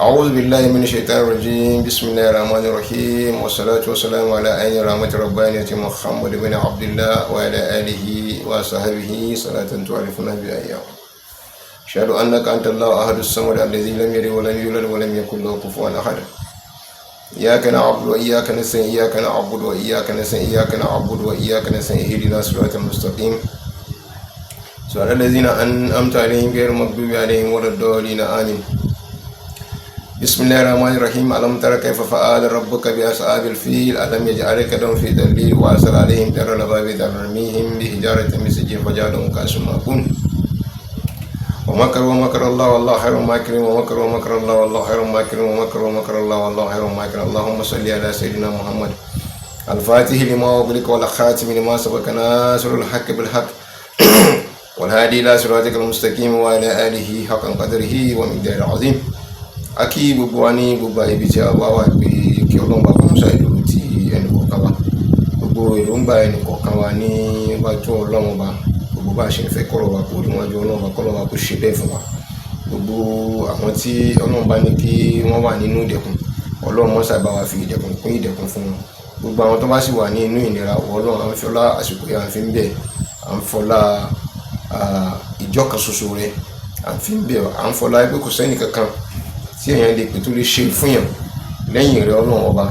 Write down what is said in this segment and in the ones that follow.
أعوذ بالله من الشيطان الرجيم. بسم الله الرحمن الرحيم، والصلاة والسلام على عين رحمة ربانية محمد بن عبد الله وعلى آله وصحبه صلاة تعرفنا بها إياه. أشهد أنك أنت الله أحد الصمد الذي لم يلد ولم يولد ولم يكن له كفوا أحد. إياك نعبد وإياك نستعين، إياك نعبد وإياك نستعين، إياك نعبد وإياك نستعين، اهدنا الصراط المستقيم، صراط الذين أنعمت عليهم غير المغضوب عليهم ولا الضالين، آمين. بسم الله الرحمن الرحيم. ألم تر كيف فعل ربك بأصحاب الفيل؟ ألم يجعل كيدهم في تضليل وأرسل عليهم طيرا أبابيل ترميهم بحجارة من سجيل فجعلهم كعصف مأكول. ومكروا ومكر الله والله خير الماكرين. ومكروا ومكر الله والله خير الماكرين. ومكروا ومكر الله والله خير الماكرين. اللهم صل على سيدنا محمد الفاتح لما أغلق والخاتم لما سبق ناصر الحق بالحق والهادي إلى صراطك المستقيم وعلى آله حق قدره ومقداره العظيم. A kí gbogbo wa ní gbogbo ibi tí a bá wà pé kí Ọlọ́run bá kọ́ mọ́ṣáì dúró ti ẹnì kọ̀ọ̀kan wa, gbogbo èròǹgbà ẹnì kọ̀ọ̀kan wa níwájú Ọlọ́run Ọba, gbogbo bá a ṣe ń fẹ́ kọ́rọ̀ wa kó níwájú Ọlọ́run Ọba, kọ́lọ́run wa kó ṣe bẹ́ẹ̀ fún wa. Gbogbo àwọn tí Ọlọ́run bá ní kí wọ́n wà nínú ìdẹ̀kùn, Ọlọ́run mọ́ṣáì bá wa fi ìdẹ̀kùn kún ìdẹ̀kùn fún wọn. Gbogbo àwọn tó bá sì wà ní inú ìnira, Ọlọ́run, à ń fọlá àsìkò yìí, à ń fi ń bẹ̀, à ń fọlá ìjọ kan ṣoṣo rẹ̀, à ń fi ń bẹ̀, à ń fọlá pé kò sẹ́nì kankan tí èèyàn lè pè tó lè ṣe fún yàn lẹ́yìn rẹ̀, Ọlọ́run Ọba,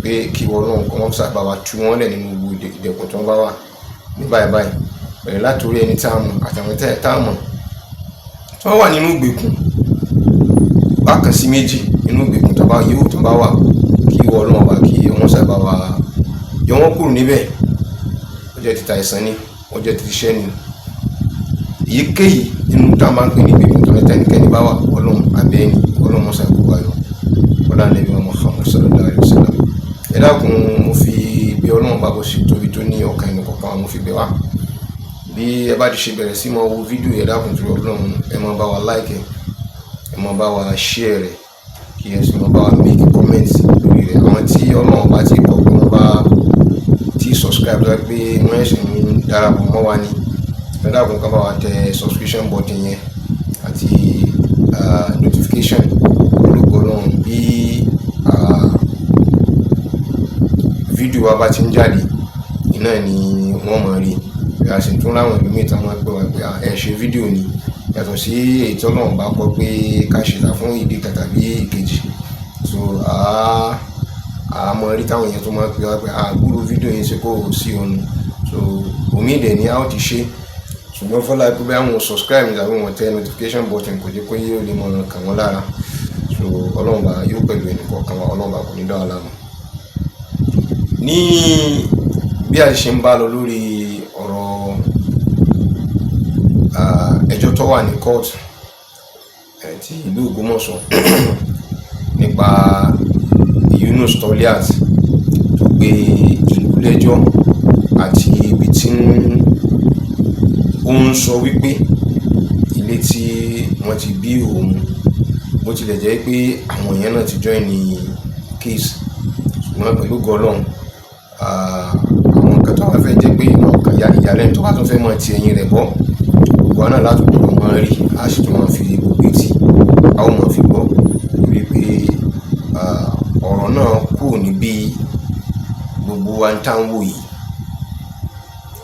pé kí Ọlọ́run kọ́ wọ́n sábà wa tú wọ́n lẹ̀ nínú gbogbo ìdẹ̀kùn tí wọ́n bá wà ní báyìí báyìí, bẹ̀rẹ̀ látòrí ẹni tá a mọ̀ àtàwọn tá a mọ̀ tí wọ́n wà nínú ìgbèkùn bákan sí méjì, nínú ìgbèkùn tó bá yóò tó bá wà, kí Ọlọ́run Ọba kí wọ́n sábà wa yọ wọ́n kúrò níbẹ̀. Ó jẹ́ títa ìsàn ni, ó jẹ́ títí iṣẹ́ ni, èyíkéyìí nínú tá a máa ń pè ní ìgbèkùn tó lẹ́tà ẹnikẹ́ni bá wà, Ọlọ́run abẹ́ni, Ọlọ́run mọ́sá kó wa yọ. Ọlá Nàbí wa Muhammad sallallahu alayhi wa sallam. Ẹ dákun, mo fi bí Ọlọ́run bá bó ṣe tóbi tó ní ọkàn ẹnì kọ̀ọ̀kan, mo fi bẹ̀ wá. Bí ẹ bá ti ṣe bẹ̀rẹ̀ sí máa wo fídíò, ẹ dákun tó Ọlọ́run, ẹ máa bá wa like, ẹ máa bá wa share rẹ̀, kí ẹ sì máa bá wa make comment lórí rẹ̀. Àwọn tí Ọlọ́run bá ti kọ pé wọ́n bá ti subscribe, lọ pé wọ́n ṣì ń darapọ̀ mọ́ wa ni, ẹ dákun, ká bá wa tẹ subscription button yẹn àti notification. Olùkọ́ Ọlọ́run, bí fídíò wa bá ti ń jáde, iná ni wọ́n máa rí. Bí a sì tún láwọn ìlú míì tí wọ́n máa gbé wa pé ẹ ṣe fídíò ni, yàtọ̀ sí èyí tí Ọlọ́run bá kọ pé ká ṣe ta fún ìdí kan tàbí ìkejì. So a mọ rí táwọn èèyàn tó máa pè wá pé a gbúrò fídíò yẹn, ṣe kó o sí ọ̀nù. So omi ìdẹ̀ ni a ó ti ṣe, ṣùgbọ́n fọlá pé bí àwọn subscribe tàbí wọn tẹ notification button, kò jẹ́ pé yóò lè mọ kàn wọ́n lára. So Ọlọ́run bá yóò pẹ̀lú ẹnì kọ̀ọ̀kan wa, Ọlọ́run bá kò ní dá wa láàmú. Ní bí a ṣe ń bá lọ lórí ọ̀rọ̀ ẹjọ́ tó wà ní court ti ìlú Ògbómọ̀ṣọ́ nípa Yunus Toliat tó gbé ìlú lẹ́jọ́ àti ibi tí ó ń sọ wípé ilé tí wọ́n ti bí òun, bó tilẹ̀ jẹ́ pé àwọn èèyàn náà ti join ní case, ṣùgbọ́n pẹ̀lú gọlọ́run, àwọn nǹkan tó wá fẹ́ jẹ́ pé nǹkan ìyàlẹ́nu tó bá tún fẹ́ mọ̀ ti ẹ̀yìn rẹ̀ bọ́, gbogbo wa náà láti gbọdọ̀ máa rí, a sì tún máa fi gbogbo etí a ó máa fi gbọ́ wípé ọ̀rọ̀ náà kù níbi gbogbo wa ń tá ń wò yìí,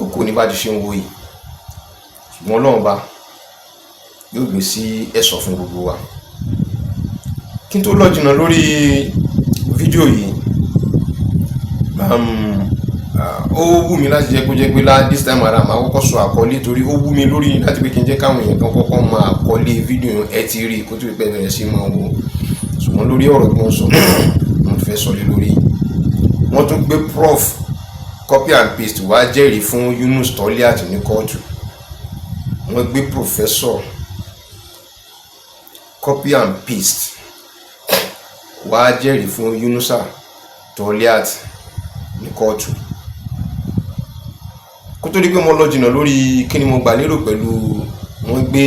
ó kù ní bá ti ṣe ń wò yìí, ṣùgbọ́n Ọlọ́run bá yóò gbé sí ẹ̀sọ̀ fún gbogbo wa. Kí n tó lọ jìnnà lórí fídíò yìí, ó wù mí láti jẹ́ kó jẹ́ pé lá this time around, máa kọ́kọ́ sọ àkọlé, torí ó wù mí lórí láti pé kí n jẹ́ káwọn èèyàn kan kọ́kọ́ mọ àkọlé fídíò. Ẹ ti rí kó tó pẹ́ bẹ̀rẹ̀ sí máa wò, ṣùgbọ́n lórí ọ̀rọ̀ tí wọ́n sọ, mo fẹ́ sọ lé lórí. Wọ́n tún gbé Prof copy and paste wá jẹ́rìí fún Yunus Toliat ní kóòtù. Wọ́n gbé Professor copy and paste wá jẹ́rìí fún Yunusa Toliat ní kóòtù. Kó tó di pé mo lọ jìnnà lórí kí ni mo gbà lérò pẹ̀lú wọ́n gbé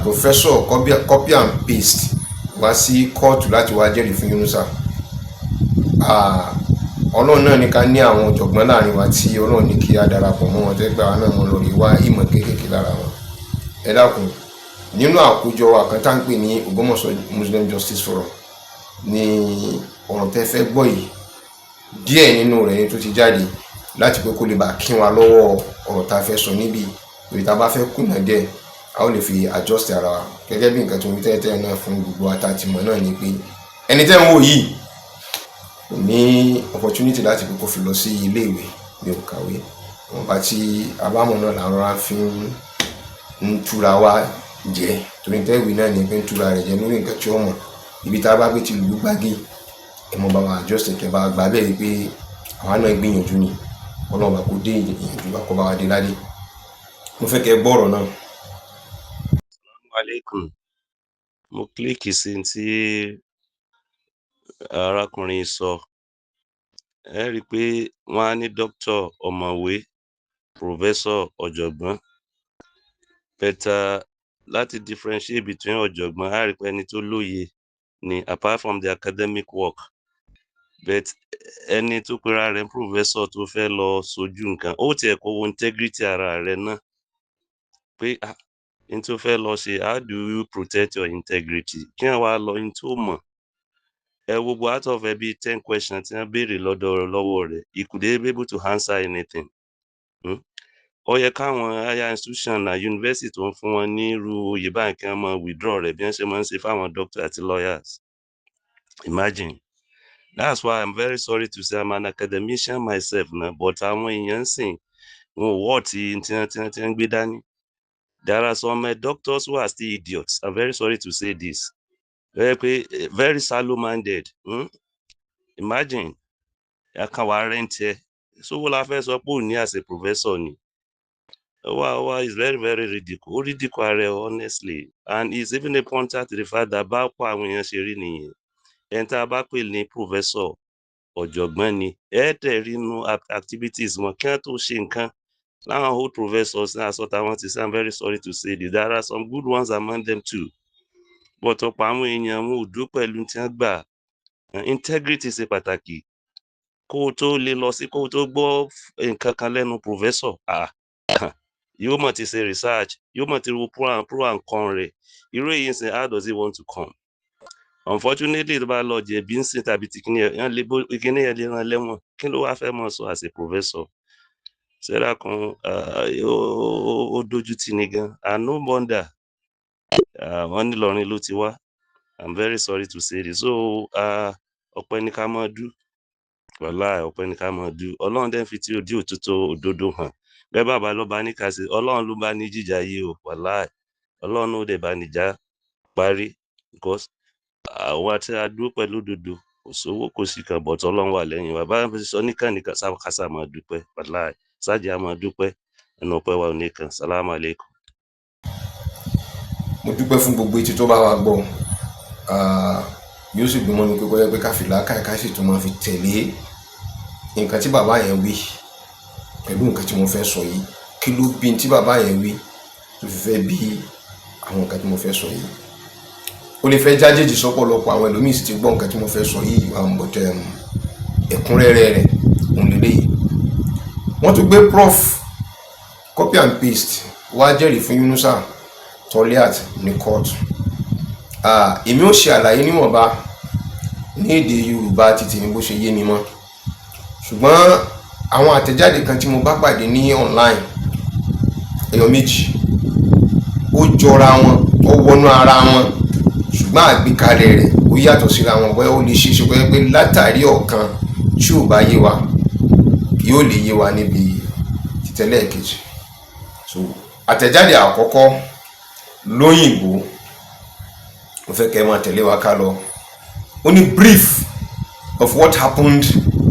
Professor copy and paste wá sí kóòtù láti wá jẹ́rìí fún Yunusa, Ọlọ́run náà ní ká ní àwọn ọ̀jọ̀gbọ́n láàrin wa tí Ọlọ́run ní kí á darapọ̀ mọ́ wọn, tẹ́ gbà wá náà mọ́ lórí wá ìmọ̀ kéékèèké lára wọn. Ẹ dákun, Nínú àkójọ wa kan tá à ń pè ní Ògbómọ̀ṣọ́ Muslim Justice Forum ní ọ̀rọ̀ tẹ́ fẹ́ gbọ́ yìí, díẹ̀ nínú rẹ̀ ni tó ti jáde láti pé kó lè bá kí wa lọ́wọ́ ọ̀rọ̀ tá a fẹ́ sọ níbí. Torí tá a bá fẹ́ kùnà díẹ̀, a ó lè fi adjust ara wa gẹ́gẹ́ bí nǹkan tó ń wí tẹ́lẹ̀tẹ́lẹ̀ náà. Fún gbogbo wa tá a ti mọ̀ náà ni pé ẹni tẹ́ ń wò yìí kò ní opportunity láti pé kó fi lọ sí ilé ìwé. Mi ò kàwé. Wọn bá tí abámọ̀ náà là ń rọra fi ń túra wa jẹ, torí tẹ́wì náà ní pé ń túra rẹ̀ jẹ lórí nǹkan tí ó mọ̀. Ibi tá a bá gbé ti lù ú gbági, ẹ mọ̀ bá wa adjust, kẹ́ bá gbà bẹ́ẹ̀ pé àwa náà gbìyànjú ni. Ọlọ́run bá kó dé ìyànjú wa, kó bá wa dé ládé. Mo fẹ́ kẹ́ gbọ́ ọ̀rọ̀ náà. Alaikum. Mo click sí tí arákùnrin sọ. Ẹ rí i pé wọ́n á ní doctor, ọ̀mọ̀wé, professor, ọ̀jọ̀gbọ́n, but láti differentiate between ọ̀jọ̀gbọ́n, á rí i pé ẹni tó lóye ni apart from the academic work, but ẹni tó pera rẹ̀ ní professor tó fẹ́ lọ sojú nǹkan, ó tiẹ̀ kó wo integrity ara rẹ̀ náà pé, ah, n tó fẹ́ lọ ṣe, how do you protect your integrity? Kí wọ́n wá lọ n tó mọ̀. Ẹ wo gbogbo out of ẹ bíi 10 questions tí wọ́n béèrè lọ́dọ̀ lọ́wọ́ rẹ̀, he could be able to answer anything. Ó yẹ káwọn higher institution na university tó ń fún wọn ní irú oyè báyìí kí wọ́n máa withdraw rẹ̀ bí wọ́n ṣe máa ń ṣe fáwọn doctor àti lawyers. Imagine. That's why I'm very sorry to say I'm an academician myself na, but àwọn èèyàn ń sìn wọn ò wọ́ tí wọ́n ń gbé dání. There are some doctors who are still idiots. I'm very sorry to say this. Very pé very shallow minded. Imagine, ẹ kàn wá rent ẹ sówó la fẹ́ sọ pé ò ní as a professor ni. Ó wà is very, very ridicule. Ó ridicule ara ẹ honestly, and it's even a pointer to the fact that bá pọ̀ àwọn èèyàn ṣe rí nìyẹn. Ẹni tá a bá pè ní professor, ọ̀jọ̀gbọ́n ni, ẹ tẹ̀ rí inú activities wọn kí wọ́n tó ṣe nǹkan. Láwọn old professors ní àsọta wọn ti say, I'm very sorry to say this, there are some good ones among them too, but ọ̀pọ̀ àwọn èèyàn wọn ò dúró pẹ̀lú tí wọ́n gbà. Integrity ṣe pàtàkì kó o tó lè lọ sí, kó o tó gbọ́ nǹkan kan lẹ́nu professor. Ah, yóò mọ̀ ti ṣe research, yóò mọ̀ ti wo pro and con rẹ̀. Irú èyí ń sìn, how does he want to come? Unfortunately, tó bá lọ jẹ̀bi ń sìn tàbí tí kìnìyàn yẹn lè bó kìnìyàn yẹn lè rán lẹ́wọ̀n, kí ló wá fẹ́ mọ̀ sọ as a professor? Sẹ́dá kan ó dójú tì ní gan, and no wonder wọ́n ní Ìlọrin ló ti wá. I'm very sorry to say this. So ọpẹ́ ní ká máa dú. Wàláì, ọpẹ́ ní ká máa dú. Ọlọ́run dẹ́ fi tí ojú òtútù òdodo hàn bẹ́ẹ̀. Bàbá ló bá ní ká ṣe, Ọlọ́run ló bá ní jíjà yìí o. Wàláì, Ọlọ́run ló dẹ̀ bá níjà parí, because àwọn àti adúró pẹ̀lú òdodo, kò sówó, kò sí kan, but Ọlọ́run wà lẹ́yìn wa. Bá sọ nìkan nìkan kásá máa dúpẹ́. Wàláì, sáàjì á máa dúpẹ́, ẹnu ọpẹ́ wa ò ní kan. Salamu alaikum. Mo dúpẹ́ fún gbogbo etí tó bá wa gbọ́. Yóò sì dùn mọ́ mi pé kó jẹ́ pé ká fi làákàyè, ká sì tún máa fi tẹ̀lé nǹkan tí bàbá yẹn wí pẹ̀lú nǹkan tí mo fẹ́ sọ yìí. Kí ló bí tí bàbá yẹn wí tó fi fẹ́ bí àwọn nǹkan tí mo fẹ́ sọ yìí? Ó lè fẹ́ jájèjì sọ́pọ̀lọpọ̀ àwọn ẹlòmíì sì ti gbọ́ nǹkan tí mo fẹ́ sọ yìí, but ẹ̀kúnrẹ́rẹ́ rẹ̀ òun lélẹ́yìí. Wọ́n tún gbé Prof Copy and Paste wá jẹ́rìí fún Yunusa Toliat ní court. Èmi ò ṣe àlàyé níwọ̀nba ní èdè Yorùbá títí mi bó ṣe yé mi mọ́, ṣùgbọ́n àwọn àtẹ̀jáde kan tí mo bá pàdé ní online, ẹyọ méjì, ó jọra wọn, ó wọnú ara wọn, ṣùgbọ́n àgbékalẹ̀ rẹ̀ ó yàtọ̀ síra wọn. Bóyá ó lè ṣe é ṣe pé látàrí ọ̀kan tí ò bá yé wa, yóò lè yé wa níbi títẹ̀lé kejì. So àtẹ̀jáde àkọ́kọ́ lóyìnbó, mo fẹ́ kẹ́ ẹ máa tẹ̀lé wa ká lọ. Ó ní, "Brief of what happened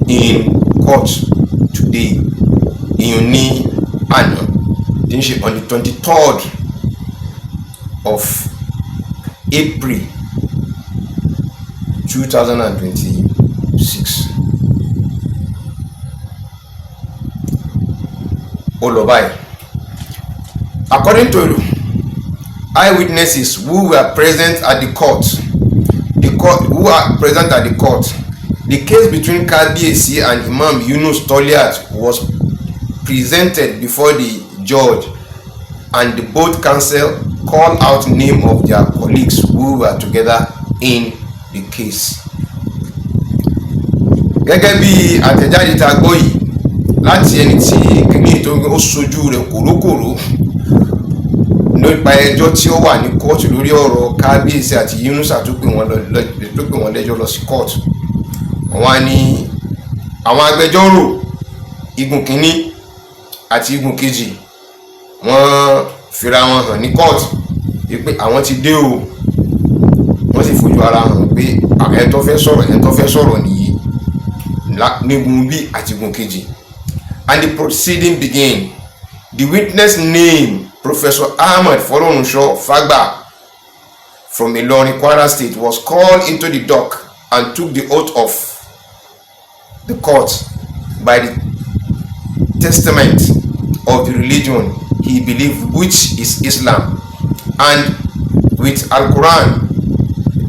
in court today," ìyún ní àná tí ń ṣe on the 23rd of April 2026. Ó lọ báyìí: "According to eyewitnesses who were present at the court, the court who are present at the court, the case between Kabiyesi and Imam Yunus Toliat was presented before the judge and the both counsel call out name of their colleagues who were together in the case. Gẹ́gẹ́ bí àtẹ̀jáde tá a gbọ́ yìí láti ẹni tí kìíní tó ó sojú rẹ̀ kòrókòró nípa ẹjọ́ tí ó wà ní kóòtù lórí ọ̀rọ̀ kábíyèsí àti Yunusa tó pè wọ́n lẹ́jọ́ lọ sí kóòtù, wọ́n á ní àwọn agbẹjọ́rò igun kínní àti igun kejì, wọ́n fira wọn hàn ní kóòtù wípé àwọn ti dé o. Wọ́n sì fojú ara hàn pé ẹni tó fẹ́ sọ̀rọ̀, ẹni tó fẹ́ sọ̀rọ̀ nìyí nígun bí àti igun kejì. And the proceeding began. The witness named Professor Ahmed Folorunsho Fagba from Ilorin, Kwara State, was called into the dock and took the oath of the court by the testament of the religion he believed, which is Islam, and with Al-Quran,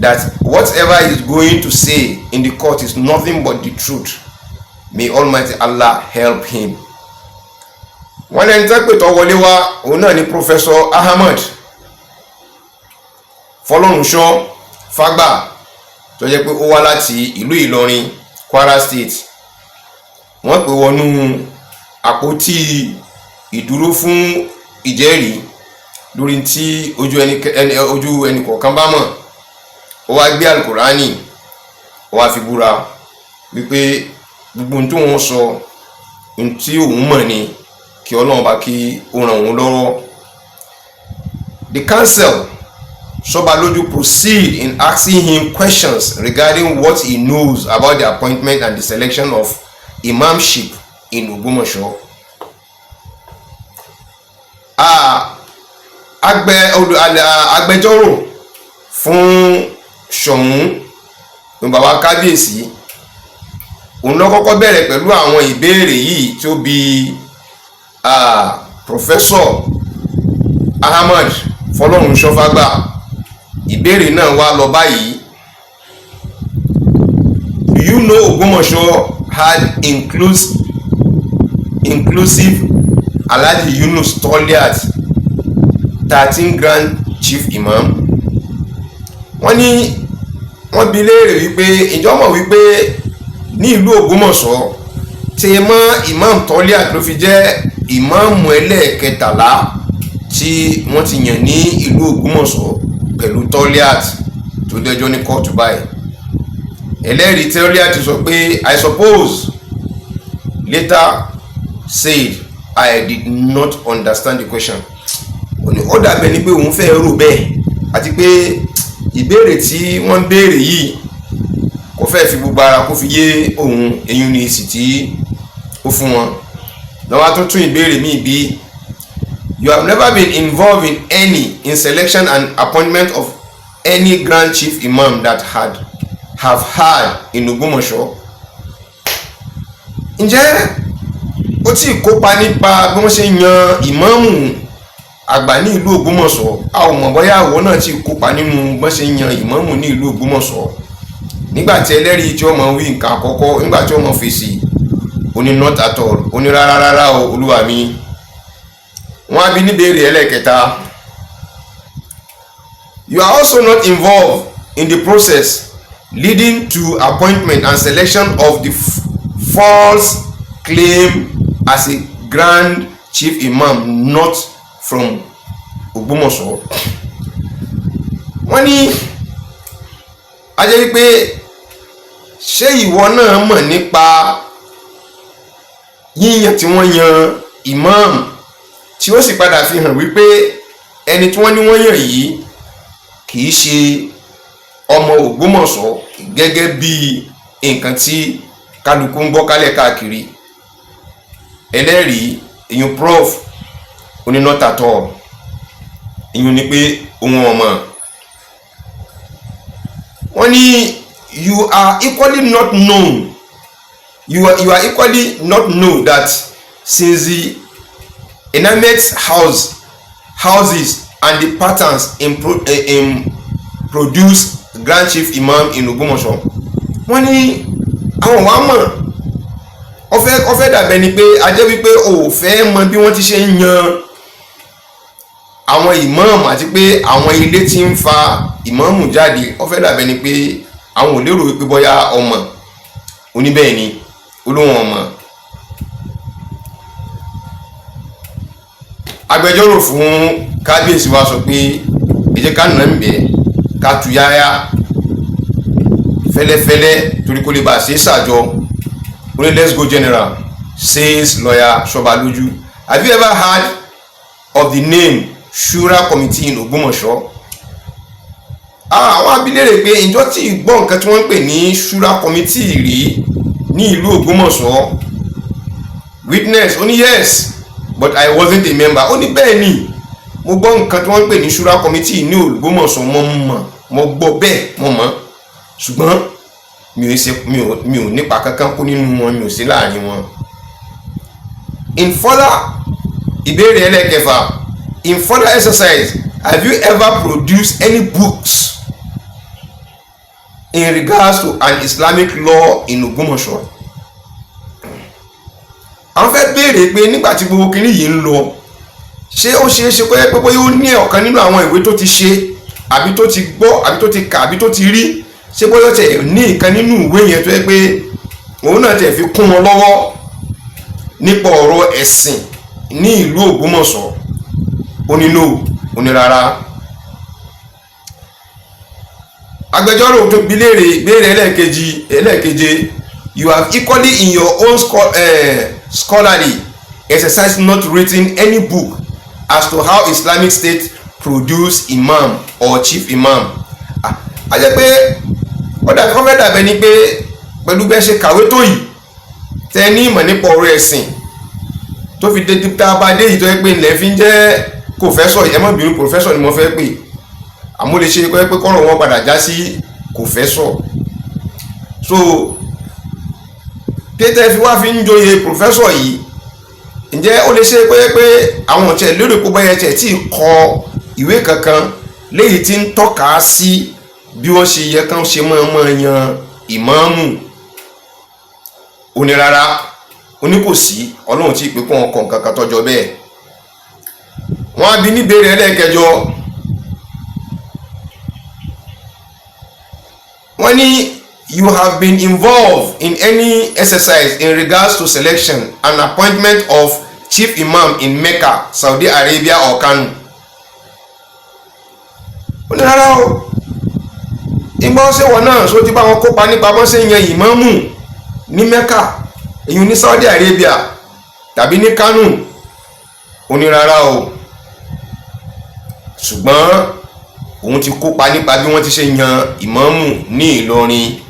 that whatever he is going to say in the court is nothing but the truth. May Almighty Allah help him. Wọ́n lẹ́ni tẹ́ pé tó wọlé wá, òun náà ni Professor Ahmed Fọlọ́runṣọ́ Fágbà, tó jẹ́ pé ó wá láti ìlú Ìlọrin, Kwara State. Wọ́n pè wọnú àpótí ìdúró fún ìjẹ́rìí lórí tí ojú ẹni kọ̀ọ̀kan bá mọ̀. Ó wá gbé Alukurani, ó wá fi búra wípé gbogbo ohun tó ń sọ, ohun tí òun mọ̀ ni, kí Ọlọ́run bá kí ó ràn òun lọ́wọ́. The counsel Sobaloju proceed in asking him questions regarding what he knows about the appointment and the selection of imamship in Ogbomoso. Agbẹjọ́rò fún Ṣọ̀ún ní bàbá kábíyèsí, òun ló kọ́kọ́ bẹ̀rẹ̀ pẹ̀lú àwọn ìbéèrè yìí tí ó bi Professor Ahmad Fọlọ́runṣọ́ Fágbà. Ìbéèrè náà wá lọ báyìí: Do you know Ògbómọ̀ṣọ́ had inclusive Alhaji Yunus Toliat 13 Grand Chief Imam? Wọ́n ní wọ́n bi léèrè wípé ìjọ mọ̀ wípé ní ìlú Ògbómọ̀ṣọ́ tí mọ́ Imam Toliat ló fi jẹ́ ìmáàmù ẹlẹ́ẹ̀kẹtàlá tí wọ́n ti yàn ní ìlú Ògbómọ̀ṣọ́ pẹ̀lú Toliat tó dẹ́jọ́ ní kóòtù báyìí. Ẹlẹ́rìí Toliat sọ pé, "I suppose," later said, "I did not understand the question." Ó ní ó dàbẹ̀ ni pé òun fẹ́ rò bẹ́ẹ̀, àti pé ìbéèrè tí wọ́n ń béèrè yìí kò fẹ́ fi gbogbo ara kó fi yé òun. Eyín ní èsì tí ó fún wọn lọ́wọ́ tó tún ìbéèrè míì bí: You have never been involved in any in selection and appointment of any Grand Chief Imam that had have had in Ògbómọ̀ṣọ́? Ǹjẹ́ ó tí ì kópa nípa bí wọ́n ṣe yan ìmáàmù àgbà ní ìlú Ògbómọ̀ṣọ́? A ò mọ̀ bóyá ìwọ náà ti kópa nínú bí wọ́n ṣe yan ìmáàmù ní ìlú Ògbómọ̀ṣọ́. Nígbà tí ẹlẹ́rìí tí ó mọ̀ wí nǹkan àkọ́kọ́, nígbà tí ó mọ̀ fèsì, ó ní, "Not at all." Ó ní, "Rárá, rárá o, olúwa mi." Wọ́n á bi níbèrè ẹlẹ́kẹta: You are also not involved in the process leading to appointment and selection of the false claim as a Grand Chief Imam not from Ògbómọ̀ṣọ́? Wọ́n ní a jẹ́ wípé ṣé ìwọ náà mọ̀ nípa yíyàn tí wọ́n yan imam, tí ó sì padà fi hàn wípé ẹni tí wọ́n ní wọ́n yàn yìí kì í ṣe ọmọ Ògbómọ̀ṣọ́, gẹ́gẹ́ bí nǹkan tí kálukú ń gbọ́ kálẹ̀ káàkiri? Ẹlẹ́rìí ìyún prof ó ní, "Not at all." Ìyún ni pé òun ọmọ. Wọ́n ní you are equally not known you are equally not know that since the Emirates houses and the patterns in produce Grand Chief Imam in Ògbómọ̀ṣọ́. Wọ́n ní àwọn wàá mọ̀, ó fẹ́ dàbẹ́ ni pé a jẹ́ wípé o ò fẹ́ mọ bí wọ́n ti ṣe ń yan Àwọn ìmáàmù àti pé àwọn ilé tí ń fa ìmáàmù jáde, ó fẹ́ dàbẹ́ ni pé àwọn ò lérò wípé bóyá ọmọ oníbẹ̀ẹ́ ni olóhùn ọmọ. Agbẹjọ́rò fún kábíyèsí wa sọ pé ẹ jẹ́ ká nà ń bẹ̀, ká tu yáyá fẹ́lẹ́fẹ́lẹ́, torí kó lè bá a ṣe é ṣàjọ. Ó ní, "Let's go general," says lawyer Ṣọbalójú. "Have you ever heard of the name Shura Committee in Ògbómọ̀ṣọ́?" Àwọn abilérè pé ìjọ tí gbọ́ nǹkan tí wọ́n ń pè ní Shura Committee rí ní ìlú Ògbómọ̀ṣọ́. Witness ó ní, "Yes, but I wasn't a member." Ó ní bẹ́ẹ̀ ni, mo gbọ́ nǹkan tí wọ́n ń pè ní Shura Committee ní Ògbómọ̀ṣọ́, mo mọ̀, mo gbọ́ bẹ́ẹ̀, mo mọ̀, ṣùgbọ́n mi ò ṣe mi ò nípa kankan kó nínú wọn, mi ò sí láàrin wọn. In further, ìbéèrè ẹlẹ́kẹfà, "In further exercise, have you ever produced any books in regards to an Islamic law in Ògbómọ̀ṣọ́?" Àwọn fẹ́ béèrè pé nígbà tí gbogbo kinní yìí ń lọ, ṣé ó ṣeé ṣe kó yẹ pé bóyá ó ní ọ̀kan nínú àwọn ìwé tó ti ṣe, àbí tó ti gbọ́, àbí tó ti kà, àbí tó ti rí, ṣé bóyá ó tẹ̀ ní ìkan nínú ìwé yẹn tó yẹ pé òun náà tẹ̀ fi kún wọn lọ́wọ́ nípa ọ̀rọ̀ ẹ̀sìn ní ìlú Ògbómọ̀ṣọ́? Ó ní no, ó ní rárá. Agbẹjọ́rò tó bi léèrè ìbéèrè ẹlẹ́ẹ̀kejì, ẹlẹ́ẹ̀keje, "You have equally in your own scholarly exercise not written any book as to how Islamic State produce imam or chief imam." A jẹ́ pé ó dàbí kọ́ fẹ́ dàbẹ́ ni pé pẹ̀lú bẹ́ẹ̀ ṣe kàwé tó yìí, tẹ ní ìmọ̀ nípa ọ̀rọ̀ ẹ̀sìn tó fi dé tá a bá dé yìí, tó yẹ pé ilẹ̀ fi ń jẹ́ professor, ẹ má bínú, professor ni mo fẹ́ pè, àmọ́ lè ṣe pé kọ́rọ̀ wọn padà já sí kòfẹ́sọ̀. So pété fi wá fi ń joyè professor yìí, ǹjẹ́ ó lè ṣe pé àwọn ọ̀tẹ̀ lérò pé bóyá ẹ̀tẹ̀ tí kọ ìwé kankan léyìí tí ń tọ́ka sí bí wọ́n ṣe yẹ kán ṣe máa yan ìmáàmù? Ó ní rárá, ó ní kò sí, Ọlọ́run tí ìpè kó wọn kọ nǹkan kan tọ́jọ́ bẹ́ẹ̀. Wọ́n á bi níbèrè ẹlẹ́ẹ̀kẹjọ. Wọ́n ní, "You have been involved in any exercise in regards to selection and appointment of chief imam in Mecca, Saudi Arabia or Kano?" Ó ní rárá o. Ìgbọ́n ṣé wọ́n náà sọ ti bá wọn kópa nípa bọ́n ṣe ń yan ìmáàmù ní Mecca, èyí ní Saudi Arabia tàbí ní Kano? Ó ní rárá o, ṣùgbọ́n òun ti kópa nípa bí wọ́n ti ṣe yan ìmáàmù ní Ìlọrin.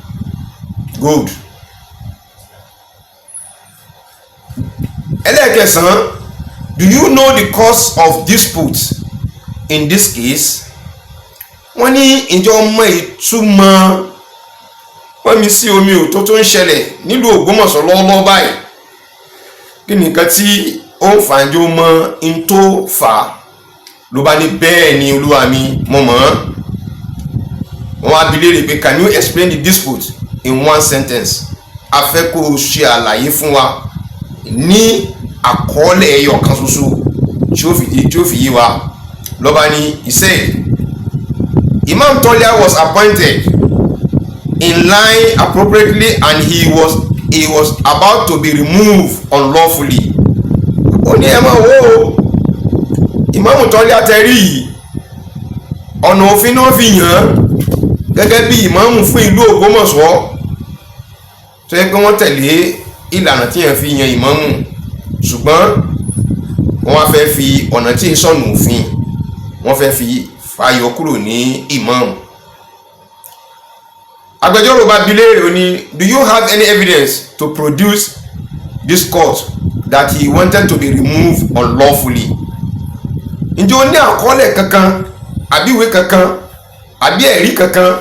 Good. Ẹlẹ́ẹ̀kẹsàn-án, "Do you know the cause of dispute in this case?" Wọ́n ní ìjọ mọ ìtumọ̀ wọ́n mi sí omi ò tó ń ṣẹlẹ̀ nílùú Ògbómọ̀ṣọ́ lọ́wọ́lọ́wọ́ báyìí? Kí ni nǹkan tí ó ń fà ń jó mọ́ ń tó fà á? Ló bá ní bẹ́ẹ̀ ni, olúwa mi, mo mọ̀ ọ́n. Wọ́n wá bi léèrè pé, "Can you explain the dispute in one sentence?" A fẹ́ kó o ṣe àlàyé fún wa ní àkọọ́lẹ̀ ẹyọ kan ṣoṣo tí ó fi yé wa. Ló bá ní, he said Imam Tolia was appointed in line appropriately and he was about to be removed unlawfully. Ó ní ẹ máa wo o, Ìmáàmù Tọ́lá tẹ́rí yìí, ọ̀nà òfin náà fi yàn án gẹ́gẹ́ bí ìmáàmù fún ìlú Ògbómọ̀ṣọ́, tó yẹ pé wọ́n tẹ̀lé ìlànà tí yẹn fi yan ìmáàmù, ṣùgbọ́n wọ́n wá fẹ́ fi ọ̀nà tí ì sọ̀nà òfin, wọ́n fẹ́ fi fàyọ kúrò ní ìmáàmù. Agbẹjọ́rò bá bi léèrè, ó ní, "Do you have any evidence to produce this court that he wanted to be removed unlawfully?" Ǹjẹ́ o ní àkọọ́lẹ̀ kankan, àbí ìwé kankan, àbí ẹ̀rí kankan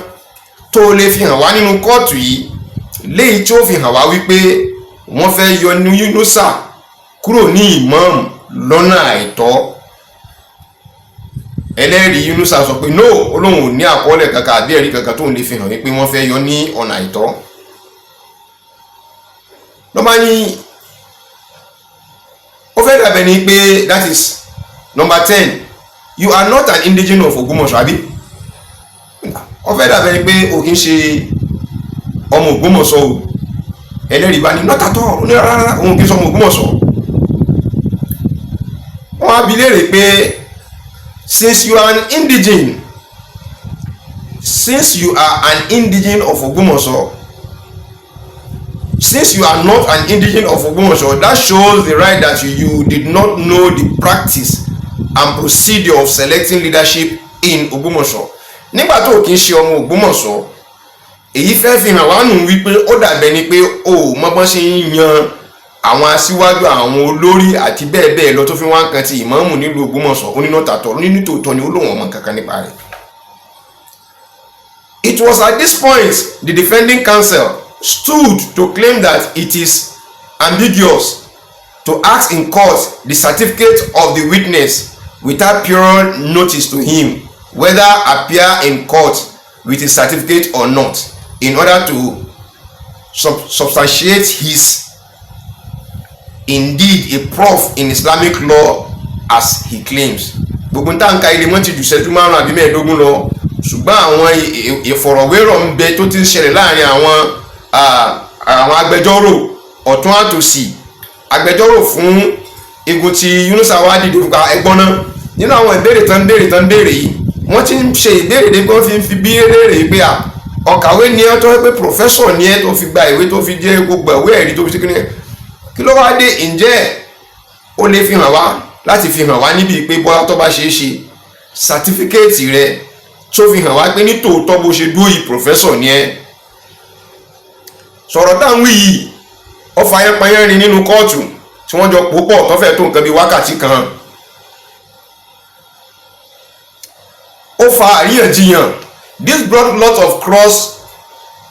tó o lè fi hàn wá nínú kóòtù yìí léyìí tí ó fi hàn wá wípé wọ́n fẹ́ yọ Yunusa kúrò ní ìmáàmù lọ́nà àìtọ́? Ẹlẹ́rìí Yunusa sọ pé no, ó lóun ò ní àkọọ́lẹ̀ kankan àbí ẹ̀rí kankan tóun lè fi hàn wípé wọ́n fẹ́ yọ ní ọ̀nà àìtọ́. Ló bá ní ó fẹ́ dàbẹ̀ ni pé, that is number 10. You are not an indigene of Ògbómọ̀ṣọ́, àbí? Ó fẹ́ dàbẹ́ ni pé o kì í ṣe ọmọ Ògbómọ̀ṣọ́ o. Ẹlẹ́rìí bá ní, "Not at all." Ó ní rárá, òun kì í ṣe ọmọ Ògbómọ̀ṣọ́. Wọ́n á bi léèrè pé, Since you are an indigene of Ògbómọ̀ṣọ́, since you are not an indigene of Ògbómọ̀ṣọ́, that shows the right that you did not know the practice and procedure of selecting leadership in Ògbómọ̀ṣọ́." Nígbà tó o kì í ṣe ọmọ Ògbómọ̀ṣọ́, èyí fẹ́ fi hàn wá nù wípé ó dàbẹ̀ ni pé o ò mọ bọ́n ṣe ń yan àwọn aṣíwájú, àwọn olórí àti bẹ́ẹ̀ bẹ́ẹ̀ lọ tó fi wá ń kan ti ìmáàmù nílùú Ògbómọ̀ṣọ́. Ó ní not at all. Ó ní nítòótọ́ ni, ó lóun ọmọ kankan nípa rẹ̀. It was at this point the defending counsel stood to claim that it is ambiguous to ask in court the certificate of the witness without prior notice to him whether appear in court with his certificate or not, in order to substantiate his indeed a prof in Islamic law as he claims. Gbogbo ń tànká ilé wọn ti jù ṣẹ́jú 5 àbí 15 lọ, ṣùgbọ́n àwọn ìfọ̀rọ̀wérọ̀ ń bẹ tó ti ń ṣẹlẹ̀ láàrin àwọn agbẹjọ́rò ọ̀tún àtòsì. Agbẹjọ́rò fún igun ti Yunusa wá dìde fún ẹgbọ́n náà. Nínú àwọn ìbéèrè tán béèrè tán béèrè yìí, wọ́n ti ń ṣe ìbéèrè dé pé wọ́n fi ń fi bí léèrè pé à ọ̀kàwé ni ẹ́, tó yẹ pé professor ni ẹ́, tó fi gba ìwé, tó fi jẹ́ gbogbo ìwé ẹ̀rí tó fi ṣe kíni, kí ló wá dé? Ǹjẹ́ ó lè fi hàn wá láti fi hàn wá níbi pé bọ́lá tó bá ṣeé ṣe certificate rẹ tó fi hàn wá pé ní tòótọ́, bó ṣe dúró yìí, professor ni ẹ́? Sọ̀rọ̀ táwọn wí yìí, ó fa yánpọnyánrin nínú kóòtù tí wọ́n jọ pò pọ̀ tó fẹ́ tó nǹkan bíi wákàtí kan. Ó fa àríyànjiyàn. This brought lot of cross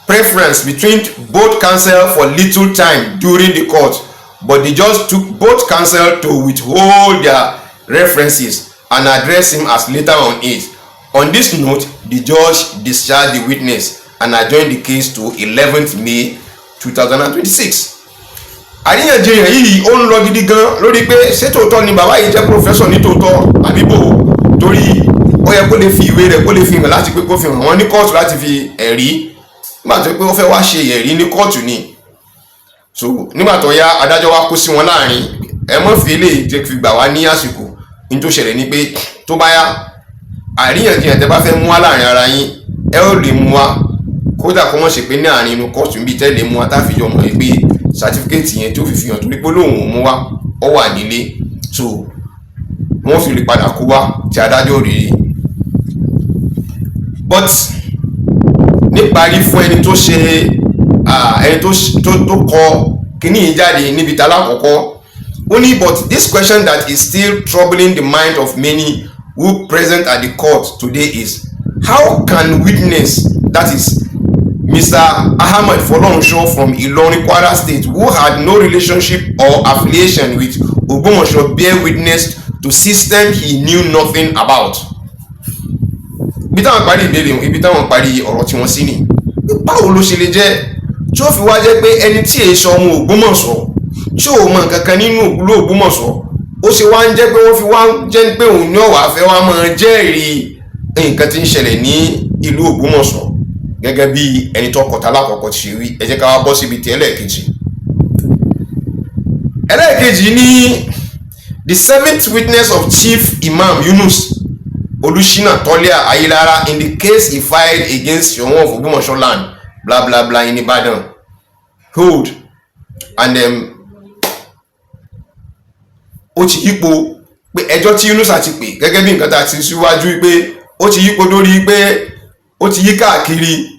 preference between both counsel for little time during the court, but the judge took both counsel to withhold their references and address him as later on it. On this note, the judge discharged the witness and adjourned the case to 11th May 2026. Àríyànjiyàn yìí, ó ń lọ gidi gan lórí pé ṣé tòótọ́ ni bàbá yìí jẹ́ professor ní tòótọ́ àbí bò, torí ó yẹ kó lè fi ìwé rẹ̀, kó lè fi hàn láti pé kó fi hàn wọ́n ní kóòtù láti fi ẹ̀rí, nígbà tó pé ó fẹ́ wá ṣe ẹ̀rí ní kóòtù ni. So nígbà tó yá, adájọ́ wá kó sí wọn láàrin, ẹ mọ́ fi eléyìí fi gbà wá ní àsìkò. Ní tó ṣẹlẹ̀ ni pé tó bá yá, àríyànjiyàn tẹ́ bá fẹ́ mú wá láàrin ara yín, ẹ ó lè mú wá, kódà kó mọ̀ ṣe pé ní àárín inú kóòtù níbi tẹ́ lè mú wá, tá fi jọ mọ̀ pé certificate yẹn tó fi fi hàn, torí pé lóun ò mú wá, ó wà nílé, so wọ́n fi lè padà kó wá tí adájọ́ rí i. But níparí, fún ẹni tó ṣe, ẹni tó kọ kíní yìí jáde níbi tá lákọ̀ọ́kọ́, ó ní, "But this question that is still troubling the mind of many who present at the court today is, how can witness, that is Mr. Ahmed Folorunsho from Ilorin, Kwara State, who had no relationship or affiliation with Ogbomoso, bear witness to system he knew nothing about?" Ibi táwọn parí ìbéèrè, ibi táwọn parí ọ̀rọ̀ tí wọ́n sí ni, báwo ló ṣe lè jẹ́ tí ó fi wá jẹ́ pé ẹni tí èso ọmọ Ògbómọ̀ṣọ́, tí ò mọ nǹkan kan nínú ìlú Ògbómọ̀ṣọ́, ó ṣe wá ń jẹ́ pé wọ́n fi wá ń jẹ́ pé òun ní ọ̀wá fẹ́ wá máa jẹ́rìí nǹkan tí ń ṣẹlẹ̀ ní ìlú Ògbómọ̀ṣọ́, gẹ́gẹ́ bí ẹni tó kọ̀tà lákọ̀ọ́kọ́ ti ṣe wí? Ẹ jẹ́ ká wá bọ́ síbi tí ẹlẹ́ẹ̀kejì. Ẹlẹ́ẹ̀kejì ní, the seventh witness of Chief Imam Yunus Olushina Tolia Ayilara in the case he filed against Soun of Ogbomoso land, blah blah blah, in Ibadan hold and ó ti yípo pé ẹjọ́ tí Yunusa ti pè, gẹ́gẹ́ bí nǹkan tá a ti síwájú, pé ó ti yípo lórí pé ó ti yí káàkiri.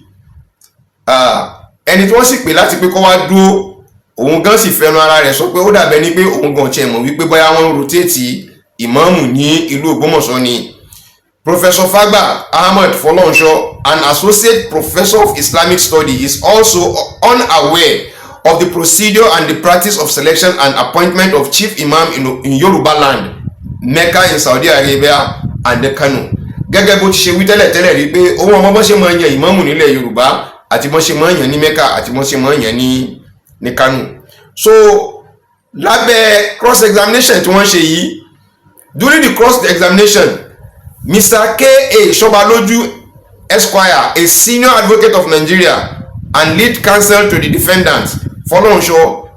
Ẹni tí wọ́n sì pè láti pé kó wá dúró, òun gan sì fẹnu ara rẹ̀ sọ pé ó dàbẹ̀ ni pé òun gan tiẹ̀ mọ̀ wípé bóyá wọ́n ń rotate ìmáàmù ní ìlú Ògbómọ̀ṣọ́ ni. Professor Fagba Ahmed Folorunsho, an associate professor of Islamic study, is also unaware of the procedure and the practice of selection and appointment of chief imam in Yoruba land, Mecca in Saudi Arabia and the Kano. Gẹ́gẹ́ bó ti ṣe wí tẹ́lẹ̀tẹ́lẹ̀ rí pé òun ọmọ bọ́n ṣe máa ń yan ìmáàmù nílẹ̀ Yorùbá, àti bọ́n ṣe máa ń yan ní Mecca, àti bọ́n ṣe máa ń yan ní Kano. So lábẹ́ cross examination tí wọ́n ṣe yìí, during the cross examination Mr. K.A. Sobaloju Esquire, a senior advocate of Nigeria and lead counsel to the defendant, Folorunsho,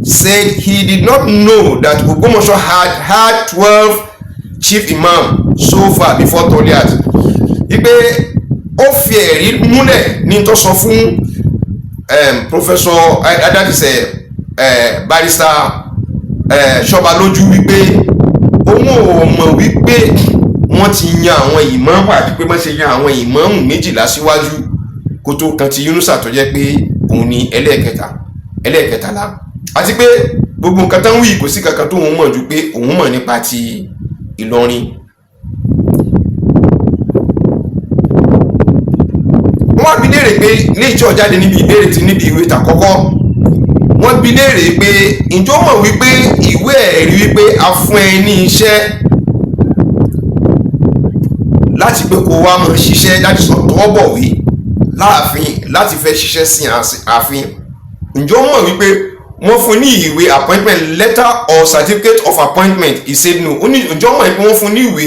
said he did not know that Ogbomoso had had 12 chief imam so far before Toliat. Wípé ó fi ẹ̀rí múlẹ̀ ní tó sọ fún Professor, that is Barrister Ṣọbalójú, wípé òun ò mọ̀ wípé wọ́n ti yan àwọn ìmáàmù àti pé wọ́n ṣe yan àwọn ìmáàmù 12 síwájú kó tó kan ti Yunusa, tó jẹ́ pé òun ni ẹlẹ́ẹ̀kẹta, ẹlẹ́ẹ̀kẹtàlá, àti pé gbogbo nǹkan tán wí, kò sí kankan tó òun mọ̀ ju pé òun mọ̀ nípa ti Ìlọrin. Wọ́n wá bi léèrè pé léyìí tí ó jáde níbi ìbéèrè tí níbi ìwé tàkọ́kọ́, wọ́n bi léèrè pé ǹjọ́ mọ̀ wípé ìwé ẹ̀rí wípé a fún ẹ ní iṣẹ́ láti pé kó wá máa ṣiṣẹ́, láti sọ tọ́wọ́ bọ̀wé láàfin, láti fẹ́ ṣiṣẹ́ sí ààfin, ǹjọ́ mọ̀ wípé wọ́n fún ní ìwé appointment letter or certificate of appointment? He said no. Ó ní ǹjọ́ mọ̀ pé wọ́n fún ní ìwé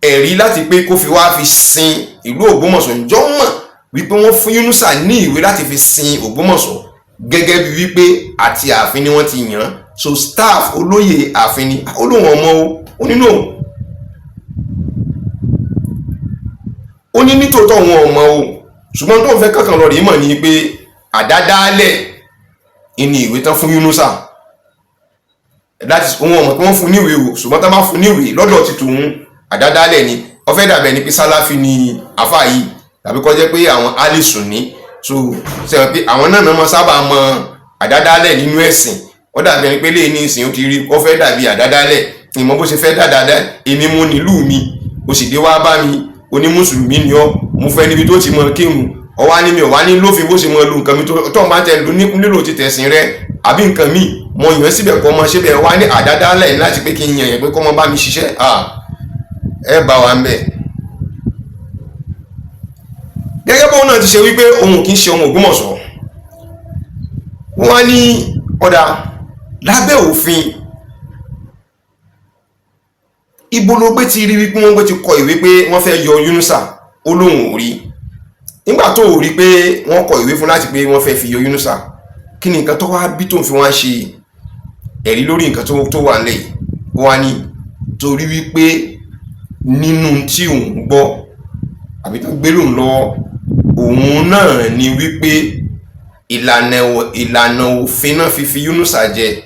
ẹ̀rí láti pé kó fi wá fi sin ìlú Ògbómọ̀ṣọ́? Ǹjọ́ mọ̀ wípé wọ́n fún Yunusa ní ìwé láti fi sin Ògbómọ̀ṣọ́ gẹ́gẹ́ bí wípé àti ààfin ni wọ́n ti yàn án, so staff olóyè ààfin ni? Ó lóun ọmọ o. Ó ní no, ó ní nítòótọ́ òun ọmọ o, ṣùgbọ́n tó ń fẹ́ kankan lọ rèé mọ̀ ni pé àdádálẹ̀ ìní ìwé tán fún Yunusa. That is, òun ọmọ pé wọ́n fún níwèé o, ṣùgbọ́n tán bá fún níwèé lọ́dọ̀ ti tòun, àdádálẹ̀ ni. Ó fẹ́ dàbẹ̀ ni pé sálàfí ni àfáà yìí, tàbí kó jẹ́ pé àwọn alìsùn ní. So sẹ́wọ̀n pé àwọn náà máa sábà mọ àdádálẹ̀ nínú ẹ̀sìn. Ó dàbí ẹni pé lè ní ìsìn ó ti rí, ó fẹ́ dàbí àdádálẹ̀. Ìmọ̀ bó ṣe fẹ́ dáadáa, èmi mú nílùú mi, ó sì dé wá bá mi, oní mùsùlùmí ni ọ́, mo fẹ́ níbi tó ti mọ kírun, ọwá ní mi ò wá ní lófin bó ṣe mọ lu nǹkan mi tó máa tẹ lu nílò ti tẹ̀sìn rẹ àbí nǹkan mi mo yàn síbẹ̀ kọ́ mọ síbẹ̀ wá ní àdádálẹ̀ láti pé kí n yàn yẹn pé kọ́ mọ bá mi ṣiṣẹ́. Ẹ bá wa ń bẹ̀. Gẹ́gẹ́ bóun náà ti ṣe wípé òun kì í ṣe ọmọ Ògbómọ̀ṣọ́, wọ́n ní ọ̀dà lábẹ́ òfin, ibo ló gbé ti rí wípé wọ́n gbé ti kọ ìwé pé wọ́n fẹ́ yọ Yunusa? Ó lóun ò rí. Nígbà tó rí pé wọ́n kọ ìwé fún láti pé wọ́n fẹ́ fi yọ Yunusa, kí ni nǹkan tó wá bí tó ń fi wá ṣe ẹ̀rí lórí nǹkan tó wà nílẹ̀ yìí? Wọ́n á ní torí wípé nínú tí òun gbọ́ àbí tó gbé lòun lọ́wọ́, òun náà ni wípé ìlànà òfin náà fi Yunusa jẹ,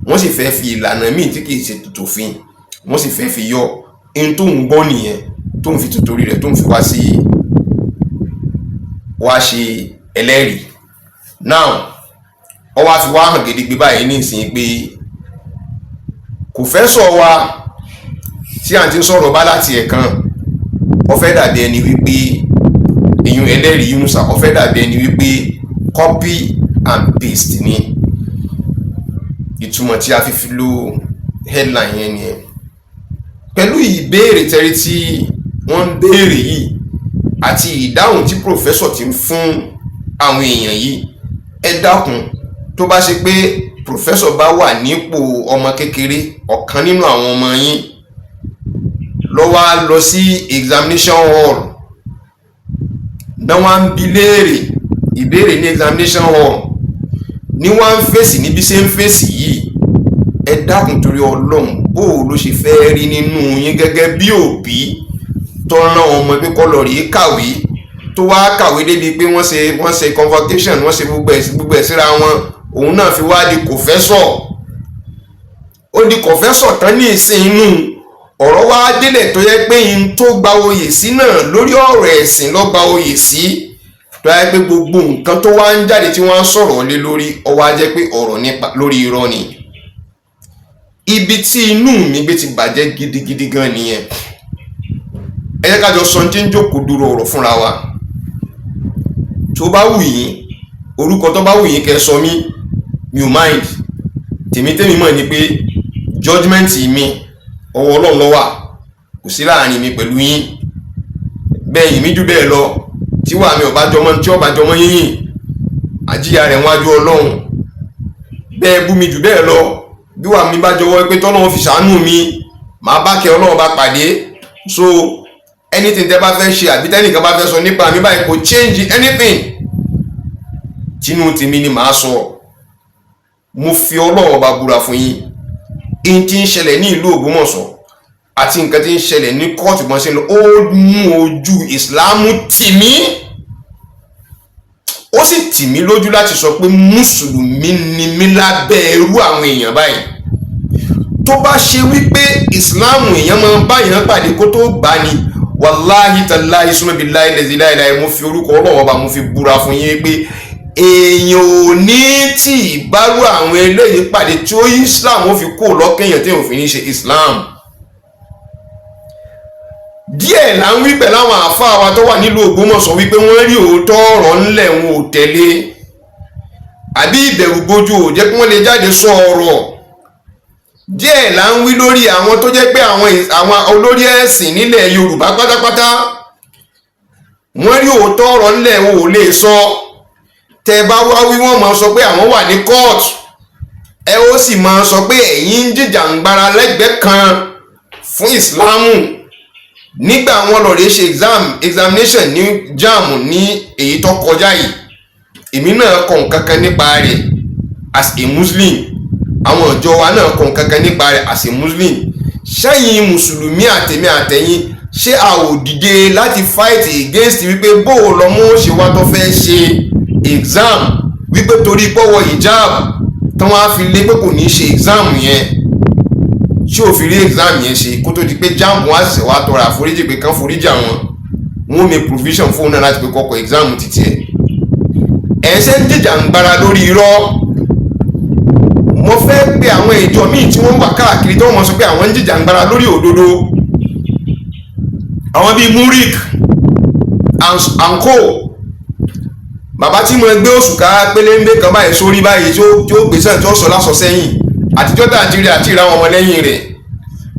wọ́n sì fẹ́ fi ìlànà míì tí kìí ṣe tòfin, wọ́n sì fẹ́ fi yọ. Ohun tóun gbọ́ nìyẹn tóun fi tòtórí rẹ̀ tóun fi wá sí wá ṣe ẹlẹ́rìí. Now, ó wá fi wá hàn gedegbe báyìí ní ìsìn pé kò fẹ́ sọ wa tí à ń ti sọ̀rọ̀ bá láti ẹ̀kan, ó fẹ́ dàbí ẹni wípé èyàn ẹlẹ́rìí Yunusa, ó fẹ́ dàbí ẹni wípé copy and paste ni. Ìtumọ̀ tí a fi lo headline yẹn nìyẹn. Pẹ̀lú ìbéèrè tẹ́rí tí wọ́n ń béèrè yìí àti ìdáhùn tí professor ti ń fún àwọn èèyàn yìí, ẹ dákun, tó bá ṣe pé professor bá wà nípò ọmọ kékeré, ọ̀kan nínú àwọn ọmọ yín ló wá lọ sí examination hall náà, wọ́n ń bi léèrè ìbéèrè ní examination hall, ní wọ́n ń fèsì níbi ṣe ń fèsì yìí, ẹ dákun, torí Ọlọ́run, bó o ló ṣe fẹ́ rí nínú yín gẹ́gẹ́ bí òbí tó rán ọmọ pé kó lọ rèé kàwé, tó wá kàwé débi pé wọ́n ṣe convocation, wọ́n ṣe gbogbo ẹ̀ síra wọn, òun náà fi wá di professor? Ó di professor tán ní ìsìn, inú ọ̀rọ̀ wá délẹ̀ tó yẹ pé n tó gba oyè sí náà, lórí ọ̀rọ̀ ẹ̀sìn ló gba oyè sí, tó yẹ pé gbogbo nǹkan tó wá ń jáde tí wọ́n ń sọ̀rọ̀ lé lórí, ó wá jẹ́ pé ọ̀rọ̀ nípa lórí irọ́ ni. Ibi tí inú mi gbé ti bàjẹ́ gidigidi gan nìyẹn. Ẹ jẹ́ ká jọ sọ tí ń jókòó dúró ọ̀rọ̀ fúnra wa. Tó bá wù yín, orúkọ tó bá wù yín kẹ́ sọ mí, mi ò mind. Tèmi tèmi mọ̀ ni pé judgement mi, ọwọ́ Ọlọ́run ló wà, kò sí láàrin mi pẹ̀lú yín. Bẹ́ẹ̀ yìí mi jù bẹ́ẹ̀ lọ, tí wàá mi ò bá jọmọ́, tí ó bá jọmọ́ yíyìn, àjíyà rẹ̀ wájú Ọlọ́run. Bẹ́ẹ̀ bú mi jù bẹ́ẹ̀ lọ, bí wàá mi bá jọwọ́ pé tọ́lọ́run fi ṣàánú mi, màá bá kẹ́ Ọlọ́run bá pàdé. So anything tẹ́ bá fẹ́ ṣe àbí tẹ́nìkan bá fẹ́ sọ nípa mi báyìí, kò change anything. Tinú tèmi ni màá sọ. Mo fi Ọlọ́run Ọba búra fún yín, in tí ń ṣẹlẹ̀ ní ìlú Ògbómọ̀ṣọ́ àti nǹkan tí ń ṣẹlẹ̀ ní kóòtù bọ́n ṣe ń lọ, ó mú ojú ìsìláàmù tì mí, ó sì tì mí lójú láti sọ pé mùsùlùmí ni mí lábẹ́ irú àwọn èèyàn báyìí. Tó bá ṣe wípé ìsìláàmù èèyàn máa ń bá èèyàn pàdé kó tó gbà ní, wàláhì tàláhì súnmọ́ bíi láìlẹ̀ sí láìláì, mo fi orúkọ Ọlọ́wọ́ bá mo fi búra fún yín pé èèyàn ò ní tí ì bárú àwọn eléyìí pàdé tí ó Islam ó fi kó lọ́kẹ́yàn tí òfin ní ṣe Islam. Díẹ̀ là ń wí pẹ̀lú àwọn àáfàá wa tó wà nílùú Ògbómọ̀ṣọ́ wípé wọ́n rí òótọ́ ọ̀rọ̀ ńlẹ̀, wọn ò tẹ̀lé, àbí ìbẹ̀rù bojú ò jẹ́ kí wọ́n lè jáde sọ ọ̀rọ̀. Díẹ̀ là ń wí lórí àwọn tó jẹ́ pé àwọn olórí ẹ̀sìn nílẹ̀ Yorùbá pátápátá, wọ́n rí òótọ́ ọ̀rọ̀ ńlẹ̀, wọn ò lè sọ. Tẹ́ bá wá wí, wọ́n máa sọ pé àwọn wà ní court. Ẹ ó sì máa sọ pé ẹ̀yin ń jìjàǹgbara lẹ́gbẹ̀ẹ́ kan fún ìsìláàmù. Nígbà wọn lọ rèé ṣe examination ní JAMB ní èyí tó kọjá yìí, èmi náà kọ nǹkan kan nípa rẹ̀ as a Muslim. Àwọn ìjọ wa náà kọ nǹkan kan nípa rẹ̀ as a Muslim. Ṣẹ́yìn mùsùlùmí àtẹ̀mí àtẹ̀yìn, ṣé a ò dìde láti fight against wípé bó o lọ mú ṣe wá tó fẹ́ ṣe exam, wípé torí pọ́wọ́ hijab tí wọ́n á fi lé pé kò ní ṣe exam yẹn, tí ò fi rí exam yẹn ṣe, kó tó di pé JAMB wọn á ṣẹ̀ṣẹ̀ wá tọrọ àforíjì pé kán foríjì àwọn, wọn make provision fóun náà láti pé kọ́kọ́ exam títí ẹ̀? Ẹ̀ ṣe ń jìjàǹgbara lórí irọ́. Mo fẹ́ pe àwọn ìjọ míì tí wọ́n wà káàkiri tí wọ́n mọ̀ sọ pé àwọn ń jìjàǹgbara lórí òdodo, àwọn bíi MURIC and co. Bàbá tí mo gbé òṣùká péléńbé kan báyìí sórí báyìí, tí ó gbé sẹ́yìn, tí ó sọ lásọ sẹ́yìn àtijọ́ tá àti rí àti ìra wọn ọmọlẹ́yìn rẹ̀,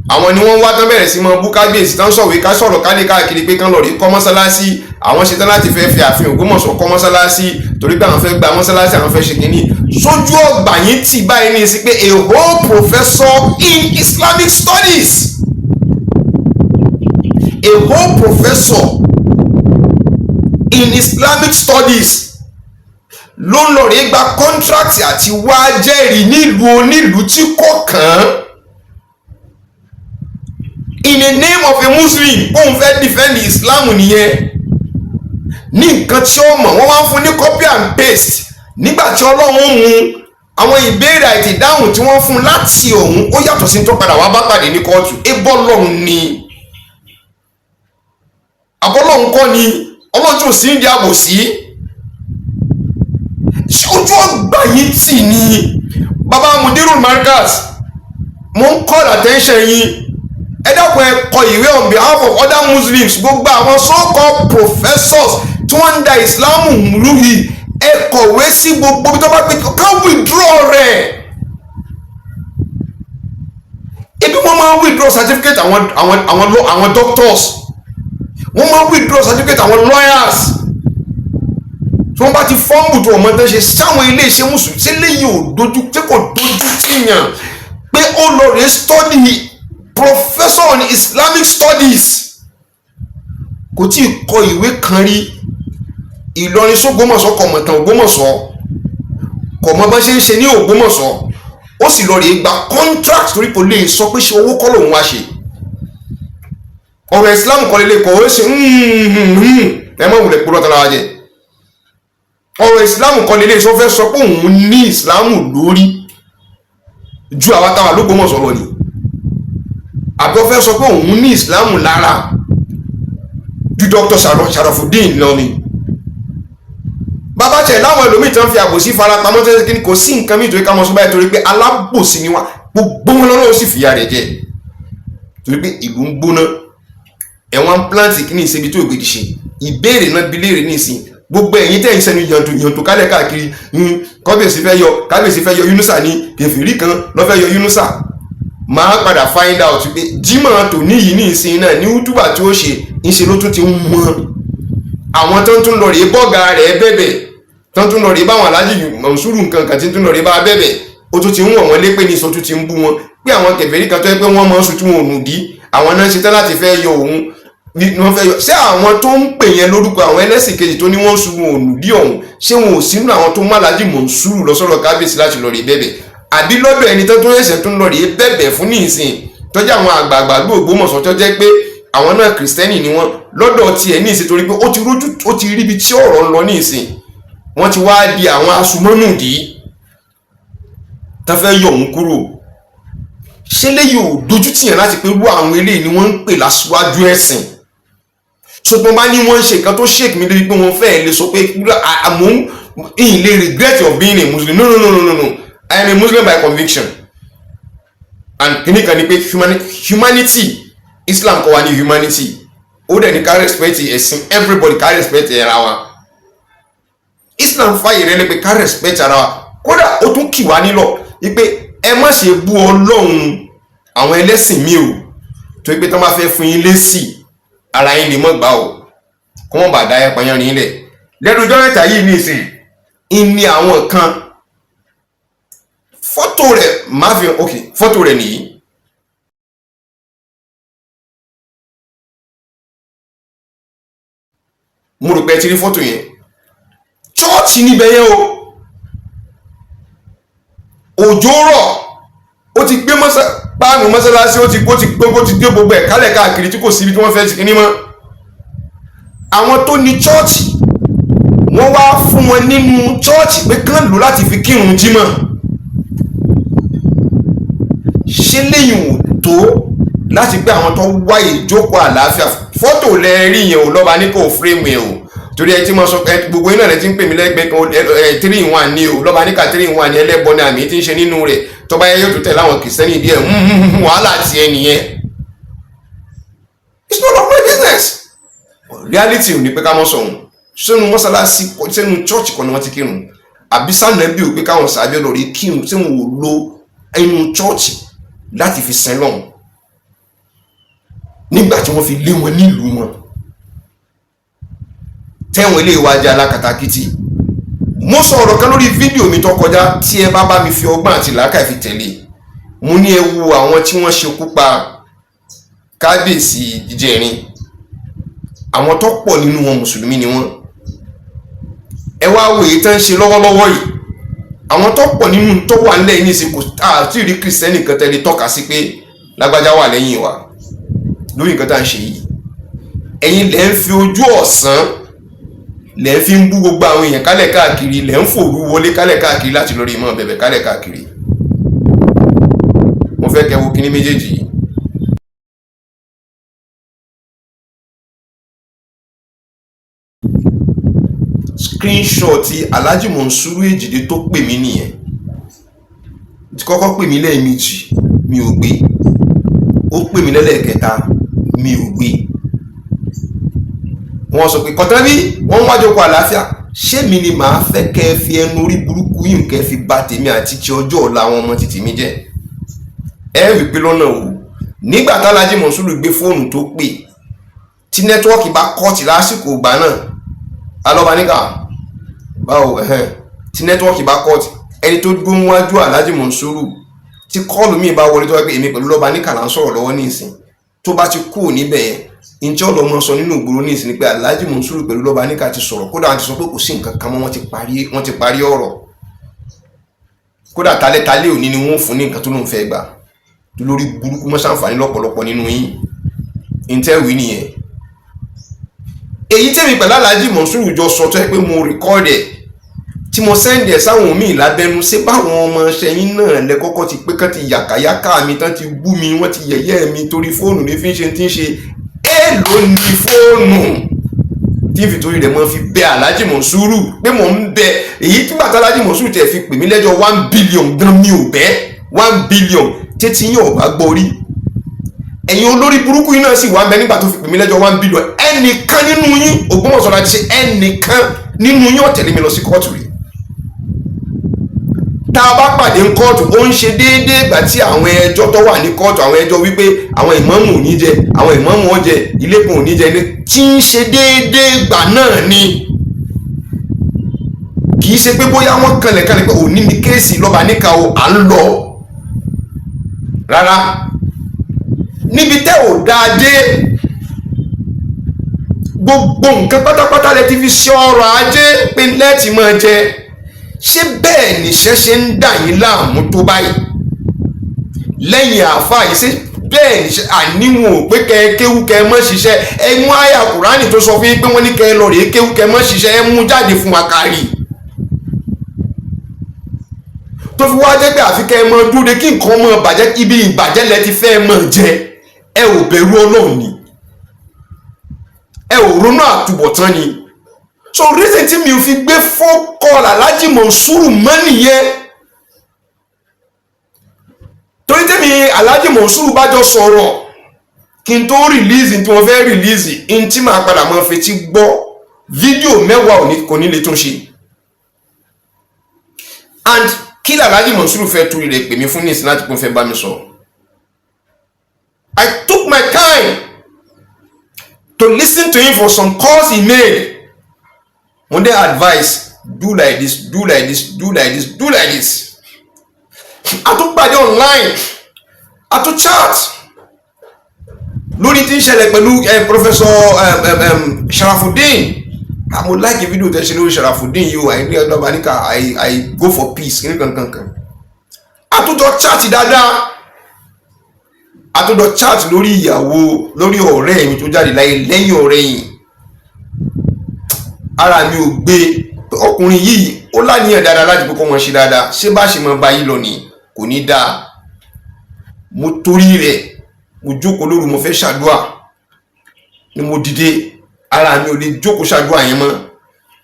àwọn ni wọ́n wá tán bẹ̀rẹ̀ sí mọ bú kábíyèsí, tán sọ̀wé ká sọ̀rọ̀ kálé káàkiri pé kán lọ rí kọ́ mọ́sálásí. Àwọn ṣetán láti fẹ́ fi ààfin Ògbómọ̀ṣọ́ kọ́ mọ́sálásí torí pé àwọn fẹ́ gba mọ́sálásí, àwọn fẹ́ ṣe kínní. Sójú ọgbà yín tì báyìí ní sí pé a whole professor in Islamic studies, a whole professor in Islamic studies ló ń lọ rí gba contract àti wá jẹ́rìí nílùú onílùú tí kò kàn án in the name of a Muslim, bóun fẹ́ defend Islam nìyẹn, ní nǹkan tí ó mọ̀. Wọ́n wá ń fún ní copy and paste. Nígbà tí Ọlọ́run mú àwọn ìbéèrè àti ìdáhùn tí wọ́n fún láti ọ̀hún, ó yàtọ̀ sí tó padà wá bá pàdé ní kóòtù. Ebọ́ lọ́hùn ni àbọ́lọ́hùn kọ́ ni Ọlọ́run tí ò sí ń di àbòsí. Ojú ọgbà yìí tì ní baba Mudirul Markaz. Mo ń call attention yín, ẹ dákun, ẹ kọ ìwé on behalf of other Muslims. Gbogbo àwọn so-called professors tí wọ́n ń da Ìsìláàmù rú yìí, ẹ kọ̀wé sí gbogbo bí tó bá pé ká withdraw rẹ̀. Ibi wọ́n máa ń withdraw certificate àwọn doctors, wọ́n máa ń withdraw certificate àwọn lawyers tí wọ́n bá ti fọ́ǹbù tó ọmọ tó ń ṣe sáwọn ilé iṣẹ́ mùsùlùmí. Tí lẹ́yìn ò dojú tí kò dojú tìyàn pé ó lọ rèé study, professor on Islamic studies, kò tí ì kọ ìwé kan rí. Ìlọrin sÓgbómọ̀ṣọ́, kò mọ̀tàn Ògbómọ̀ṣọ́, kò mọ bá ṣe ń ṣe ní Ògbómọ̀ṣọ́, ó sì lọ rèé gba contract torí kò lè sọ pé ṣe owó kọ́ lòun wá ṣe. Ọ̀rọ̀ Islam kọ́ lè kọ́ ó ṣe. Ẹ mọ̀ wùlẹ̀ kúrò tọ́lá wa jẹ. Ọ̀rọ̀ Islam kọ́ lè sọ, fẹ́ sọ pé òun ní Islam lórí ju àwa táwa lÓgbómọ̀ṣọ́ lọ ni, àbí ó fẹ́ sọ pé òun ní Islam lára ju Dr. Sharafudin lọ ni? Bàbá tẹ̀ láwọn ẹlòmíì tán fi àbòsí farapamọ́ tẹ́lẹ̀ kí ni, kò sí nǹkan míì torí ká mọ̀ sọ báyìí, torí pé alábòsí ni wá. Gbogbo wọn lọ́wọ́ sì fìyà rẹ̀ jẹ torí pé ìlú ń gbóná. Ẹ̀wọ̀n plant kí ní ìṣebi tó ìgbèdì ṣe ìbéèrè náà bí léèrè ní ìsìn. Gbogbo ẹ̀yin tẹ̀ ń sẹ́nu yàntò yàntò kálẹ̀ káàkiri, kábíyèsí fẹ́ yọ, kábíyèsí fẹ́ yọ Yunusa ní kẹfìrí kan lọ́ fẹ́ yọ Yunusa. Máa padà find out pé Jímọ̀ tòní yìí ní ìsìn náà ní útúbà tí ó ṣe ń ṣe ló tún ti ń mọ àwọn tó ń tún lọ rèé bọ́gà rẹ̀ bẹ̀bẹ̀, tó ń tún lọ rèé báwọn Aláàjì Mọ̀nsúrù nǹkan kan tí ń tún lọ rèé bá bẹ̀bẹ̀. Ó tún ti ń wọ̀n wọ́n lépè ní ìsọ, tún ti ń bú wọn pé àwọn kèfèrí kan tó yẹ pé wọ́n máa ń sùn tí wọn ò nù dí. Àwọn náà ń ṣetán láti fẹ́ yọ òun ni wọ́n fẹ́ yọ. Ṣé àwọn tó ń pè yẹn lórúkọ àwọn ẹlẹ́sìn kejì tó ní wọ́n ń sun ònùdí ọ̀hún, ṣé wọn ò sínú àwọn tó má Alhaji Monsuru lọ sọ́dọ̀ kábíyèsí láti lọ rí bẹ̀bẹ̀, àbí lọ́dọ̀ ẹni tó tó ṣẹ̀ṣẹ̀ tó ń lọ rí bẹ̀bẹ̀ fún nísìn, tọ́jú àwọn àgbààgbà l'Ógbómọ̀ṣọ́, tó jẹ́ pé àwọn náà Kìrìsìtẹ́nì ni wọ́n lọ́dọ̀ tiẹ̀ ní ìsìn, torí pé ó ti rójú, ó ti ríbi tí ọ̀rọ̀ ń lọ ní ìsìn, wọ́n ti wá di àwọn asumọ́nùdí tó fẹ́ yọ òun kúrò? Ṣé léyìí ò dojú tìyàn láti pé irú àwọn eléyìí ni wọ́n ń pè lásìwájú ẹ̀sìn? Ṣùgbọ́n bá ní wọ́n ń ṣe nǹkan tó shake mi débi pé wọ́n fẹ́ẹ́ lè sọ pé àmọ́ ìyìn lè regret of being a Muslim. No, no, no, no, no, no, I am a Muslim by conviction. And kìíní kan ni pé humanity, Islam kọ́ wa ní humanity. Ó dẹ̀ ní ká respect ẹ̀sìn everybody, ká respect ara wa. Islam fàyè rẹ̀ ni pé ká respect ara wa. Kódà ó tún kì wá nílọ̀ wípé ẹ má ṣe bú Ọlọ́run àwọn ẹlẹ́sìn mi o, tó pé tán bá fẹ́ fún yín lésì, ara yín lè mọ́ gbà o, kó wọ́n bá dá ẹ panyán nílẹ̀. Lẹ́nu ọjọ́ mẹ́ta yìí ní ìsìn ìní àwọn kan, fọ́tò rẹ̀ máa fi, ok, fọ́tò rẹ̀ nìyí. Mo rò pé ẹ ti rí fọ́tò yẹn. Chọ́ọ̀chì níbẹ̀ yẹn o, òjò rọ̀, ó ti gbé páànù mọ́sálásí, ó ti gbé gbogbo ẹ̀ kálẹ̀ káàkiri tí kò síbi tí wọ́n fẹ́ ti ní mọ́. Àwọn tó ní chọ́ọ̀chì, wọ́n wá fún wọn nínú chọ́ọ̀chì pé kán lò láti fi kírun jímọ̀. Ṣé léyìn ò tó láti pé àwọn tó wá ìjókòó àlàáfíà? Fọ́tò lẹ rí yẹn ò lọ́ba ní kò fírèmù ẹ̀ o, torí ẹ tí mo sọ ẹ gbogbo iná rẹ ti ń pè mí lẹ́gbẹ̀ẹ́ kan ẹ 3 in 1 ní o. Lọ́ba níka 3 in 1 ní ẹlẹ́bọ ní àmì tí ń ṣe nínú rẹ̀. Tọ́ba yẹ yóò tún tẹ̀lé àwọn Kìrìsìtẹ́nì díẹ̀, wàhálà tiẹ̀ nìyẹn. It's none of my business. Reality ò ní pé ká mọ́ sọ̀hún sínú mọ́sálásí, sínú church kan ni wọ́n ti kírun, àbí sànẹ́bí ò pé káwọn sàbẹ̀ lọ rí kírun tí wọn ò lo inú church láti fi sin lọ́hùn nígbà tí wọ́n fi lé wọn nílùú wọn, tẹ́wọ̀n ilé ìwájà alákatakítí. Mo sọ ọ̀rọ̀ kan lórí fídíò mi tó kọjá tí ẹ bá bá mi fi ọgbọ́n àti làákàyè fi tẹ̀lé. Mo ní ẹ wo àwọn tí wọ́n ṣekú pa kábíyèsí Ìjẹ̀rin, àwọn tó pọ̀ nínú wọn mùsùlùmí ni wọ́n. Ẹ wá wo èyí tán ń ṣe lọ́wọ́lọ́wọ́ yìí, àwọn tó pọ̀ nínú tó wà nílẹ̀ yìí nísìnyí, kò àti rí Kìrìsìtẹ́nì kan tẹ́lẹ̀ tọ́ka sí pé lágbájá wà lẹ́yìn wa lórí nǹkan tá à ń ṣe yìí. Ẹ̀yin lẹ́ ń fi ojú ọ̀sán lẹ́ ń fi ń bú gbogbo àwọn èèyàn kálẹ̀ káàkiri, lẹ́ ń fòru wọlé kálẹ̀ káàkiri láti lórí ìmọ̀ bẹ̀bẹ̀ kálẹ̀ káàkiri. Mo fẹ́ kẹ́ wo kíní méjèèjì yìí. Screenshot Alhaji Monsuru Ejide tó pè mí nìyẹn. Ti kọ́kọ́ pè mí lẹ́ẹ̀mejì, mi ò gbé. Ó pè mí lẹ́lẹ́ẹ̀kẹta, mi ò gbé. Wọ́n sọ pé kọ̀tẹ́bí wọ́n ń wájú ọkọ̀ àlàáfíà. Ṣé mi ni màá fẹ́ kẹ́ ẹ fi ẹnu orí burúkú yìí kẹ́ ẹ fi bà tèmi àti ti ọjọ́ ọ̀la àwọn ọmọ títì mi jẹ́? Ẹ rí pé lọ́nà o, nígbà tálájì Monsuru gbé fóònù tó pè, tí nẹ́tíwọ́ọ̀kì bá kọ́ọ̀tì lásìkò ìgbà náà, alọ́ba níkà báwo ẹ̀hẹ́n, tí nẹ́tíwọ́ọ̀kì bá kọ́ọ̀tì, ẹni tó dúró níwájú Alhaji Monsuru, tí kọ́ọ̀lù míì bá wọlé, tó wá pé èmi pẹ̀lú lọ́ba níkà là ń sọ̀rọ̀ lọ́wọ́ ní ìsìn, tó bá ti kúrò níbẹ̀ yẹn, njẹ́ ọlọ́mọ sọ nínú ìgboro ní ìsìn ni pé Alhaji Monsuru pẹ̀lú lọ́ba níkà ti sọ̀rọ̀. Kódà wọ́n ti sọ pé kò sí nǹkan kan mọ́, wọ́n ti parí ọ̀rọ̀. Kódà talẹ́talẹ́ òní ni wọ́n fún ní nǹkan tó lóun fẹ́ gbà. Lórí burúkú mọ́ ṣàǹfààní lọ́pọ̀lọpọ̀ nínú yín ntẹ́wìí nìyẹn. Èyí tẹ̀mí pẹ̀lú Alhaji Monsuru jọ sọ, tó yẹ pé mo record ẹ̀ tí mo send ẹ̀ sáwọn míì lábẹ́nu, ṣé báwọn ọmọ ṣẹyìn náà lẹ kọ́kọ́ ti pé kán ti yàkàyàkà mi tán, ti bú mi, wọ́n ti yẹ̀yẹ́ mi torí fóònù ní fi ń ṣe tí ń ṣe. Èèlò ní fóònù tí n fi torí rẹ̀ mọ́ fi bẹ Alhaji Monsuru pé mò ń bẹ èyí tí bàtà Alhaji Monsuru tẹ̀ fi pè mí lẹ́jọ́ 1 billion gan, mi ò bẹ́ 1 billion tètè yín ò bá gbọ́ rí. Ẹ̀yin olórí burúkú yìí náà sì wá ń bẹ nígbà tó fi pè mí lẹ́jọ́ 1 billion. Ẹnìkan nínú yín, Ògbómọ̀ṣọ́ la ti ṣe, ẹnìkan nínú yín ò tẹ̀lé mi lọ sí kóòtù rí. Tá a bá pàdé ní kóòtù, ó ń ṣe déédéé ìgbà tí àwọn ẹjọ́ tó wà ní kóòtù, àwọn ẹjọ́ wípé àwọn ìmáàmù ò ní jẹ, àwọn ìmáàmù ó jẹ, ilé kan ò ní jẹ, ilé tí ń ṣe déédéé ìgbà náà ni. Kì í ṣe pé bóyá wọ́n kanlẹ̀ kanlẹ̀ pé òní ni case lọ́ba níka o à ń lọ rárá. Níbi tẹ́ ò dáa dé, gbogbo nǹkan pátápátá lẹ ti fi ṣe ọrọ̀ ajé pé lẹ́ẹ̀tì máa jẹ. Ṣé bẹ́ẹ̀ níṣẹ́ ṣe ń dà yín láàmú tó báyìí lẹ́yìn àáfàá yìí? Ṣé bẹ́ẹ̀ níṣẹ́ àníwọ̀n ò pé kẹ́ ẹ kéwú kẹ́ ẹ mọ́ ṣiṣẹ́? Ẹ mú àyà Kùránì tó sọ fún yín pé wọ́n ní kẹ́ ẹ lọ rèé kéwú kẹ́ ẹ mọ́ ṣiṣẹ́, ẹ mú jáde fún wa kárí. Tó fi wá jẹ́ pé àfi kẹ́ ẹ mọ dúró kí nǹkan mọ́ bàjẹ́, ibi ìbàjẹ́ lẹ ti fẹ́ mọ́ jẹ. Ẹ ò bẹ̀rù Ọlọ́run ni? Ẹ ò ronú àtúbọ̀tán ni? So reason tí mi ò fi gbé phone call Alhaji Monsuru mọ́ nìyẹn, torí tèmi Alhaji Monsuru bá jọ sọ̀rọ̀ kí n tó release tí wọ́n fẹ́ release n tí màá padà máa fetí gbọ́ fídíò 10 kò ní lè tún ṣe. And kí l'Alhaji Monsuru fẹ́ torí rẹ̀ pè mí fún ní ìsìn láti pín fẹ́ bá mi sọ? I took my time to listen to him for some calls he made. Mo dé advice, do like this, do like this, do like this, do like this. A tún pàdé online, a tún chat lórí tí ń ṣẹlẹ̀ pẹ̀lú Professor Sharafuddin. Mo like video tẹ́ ṣe lórí Sharafuddin yìí o. Àìní ọdún abanika, I go for peace kí ni kankan. A tún jọ chat dáadáa, a tún jọ chat lórí ìyàwó, lórí ọ̀rẹ́ mi tó jáde láyé lẹ́yìn ọ̀rẹ́ yìí. Ara mi ò gbé. Ọkùnrin yìí, ó láníyàn dáadáa láti pé kó wọn ṣe dáadáa. Ṣé bá ṣe máa bá yí lọ ni kò ní dáa. Mo torí rẹ̀, mo jókòó lóru, mo fẹ́ ṣàdúà ni mo dìde. Ara mi ò lè jókòó ṣàdúà yẹn mọ́.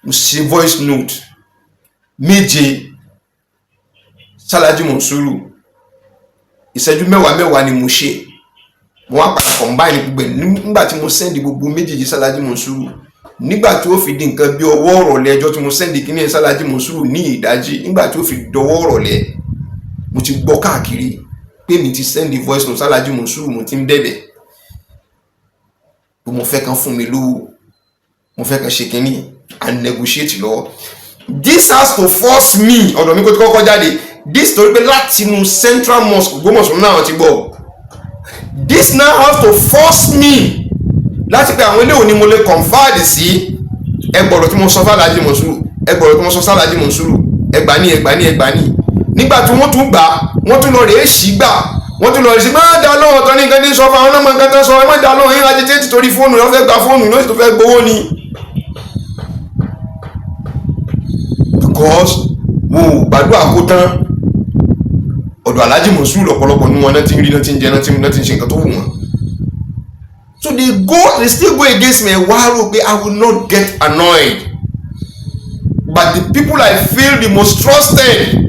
Mo ṣe voice note méje s'Alhaji Monsuru. Ìṣẹ́jú mẹ́wàá mẹ́wàá ni mo ṣe. Mo wá padà combine gbogbo ẹ̀. Nígbà tí mo send gbogbo méjèèjì s'Alhaji Monsuru, nígbà tí ó fi di nǹkan bí ọwọ́ ọ̀rọ̀lẹ́ ẹjọ́ tí mo send kíní ẹ̀ s'Alhaji Monsuru ní ìdájí, nígbà tí ó fi dọwọ́ ọ̀rọ̀lẹ́, mo ti gbọ́ káàkiri pé mi ti send voice note s'Alhaji Monsuru. Mo ti ń bẹ̀bẹ̀ pé mo fẹ́ kàn fún mi lówó, mo fẹ́ kàn ṣe kínní and negotiate lọ́wọ́. This has to force me, ọ̀dọ̀ mi kò ti kọ́kọ́ jáde this, torí pé láti inú Central Mosque Ògbómọ̀ṣọ́ náà ti gbọ́. This now has to force me láti pé àwọn eléwo ni mo lè confide sí. Ẹgbọ̀rọ̀ tí mo sọ f'Alhaji Monsuru, ẹgbọ̀rọ̀ tí mo sọ s'Alhaji Monsuru, ẹgbà ní, ẹgbà ní, ẹgbà ní. Nígbà tí wọ́n tún gbà, wọ́n tún lọ rèé sí gbà, wọ́n tún lọ rèé sí. Má dá lóhùn, ọ̀tọ̀ ní nǹkan tí ń sọ fún àwọn ọlọ́mọ, nǹkan tó ń sọ. Ẹ má dá lóhùn yín agitate torí fóònù. Wọ́n fẹ́ gba fóònù ló sì tó fẹ́ gbowó ni, because wọn ò gbàdúrà kó tán ọ̀dọ̀ Alhaji Monsuru. Lọ́pọ̀lọpọ̀ ní wọn náà ti ń rí, náà ti ń jẹ, náà ti ń ṣe nǹkan tó wù wọ́n. So they still go against me. Wá rò pé I will not get annoyed, but the people I feel the most trusted,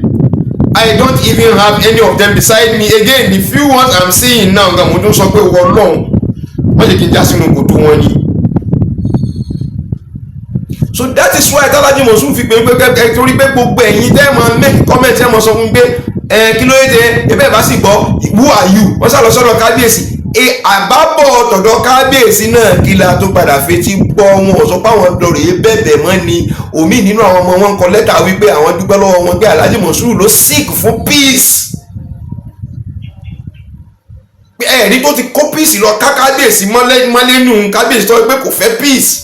I don't even have any of them beside me again. The few ones I'm seeing now gan, mo tún sọ pé wọ́n lọ́hùn wọ́n jẹ́ kí n já sínú kòtò wọn ni. So that is why t'Alhaji Monsuru fi pé pé torí pé gbogbo ẹ̀yin tẹ́ ẹ máa make comment, ẹ máa sọ fún mi pé ẹ kí ló dé, ẹ bẹ́ẹ̀ bá sì gbọ́, who are you? Wọ́n sá lọ sọ́dọ̀ kábíyèsí. E àbábọ̀ tọ̀dọ̀ kábíyèsí náà, kí la tó padà fetí gbọ́? Wọn ò sọ pé àwọn lọ rèé bẹ̀bẹ̀ mọ́ ni. Òmíì nínú àwọn ọmọ wọn kọ lẹ́tà wípé àwọn dúpẹ́ lọ́wọ́ wọn pé Alhaji Monsuru ló seek fún peace, ẹ̀rí tó ti kó peace lọ ká kábíyèsí mọ́lẹ́nu kábíyèsí tó pé kò fẹ́ peace.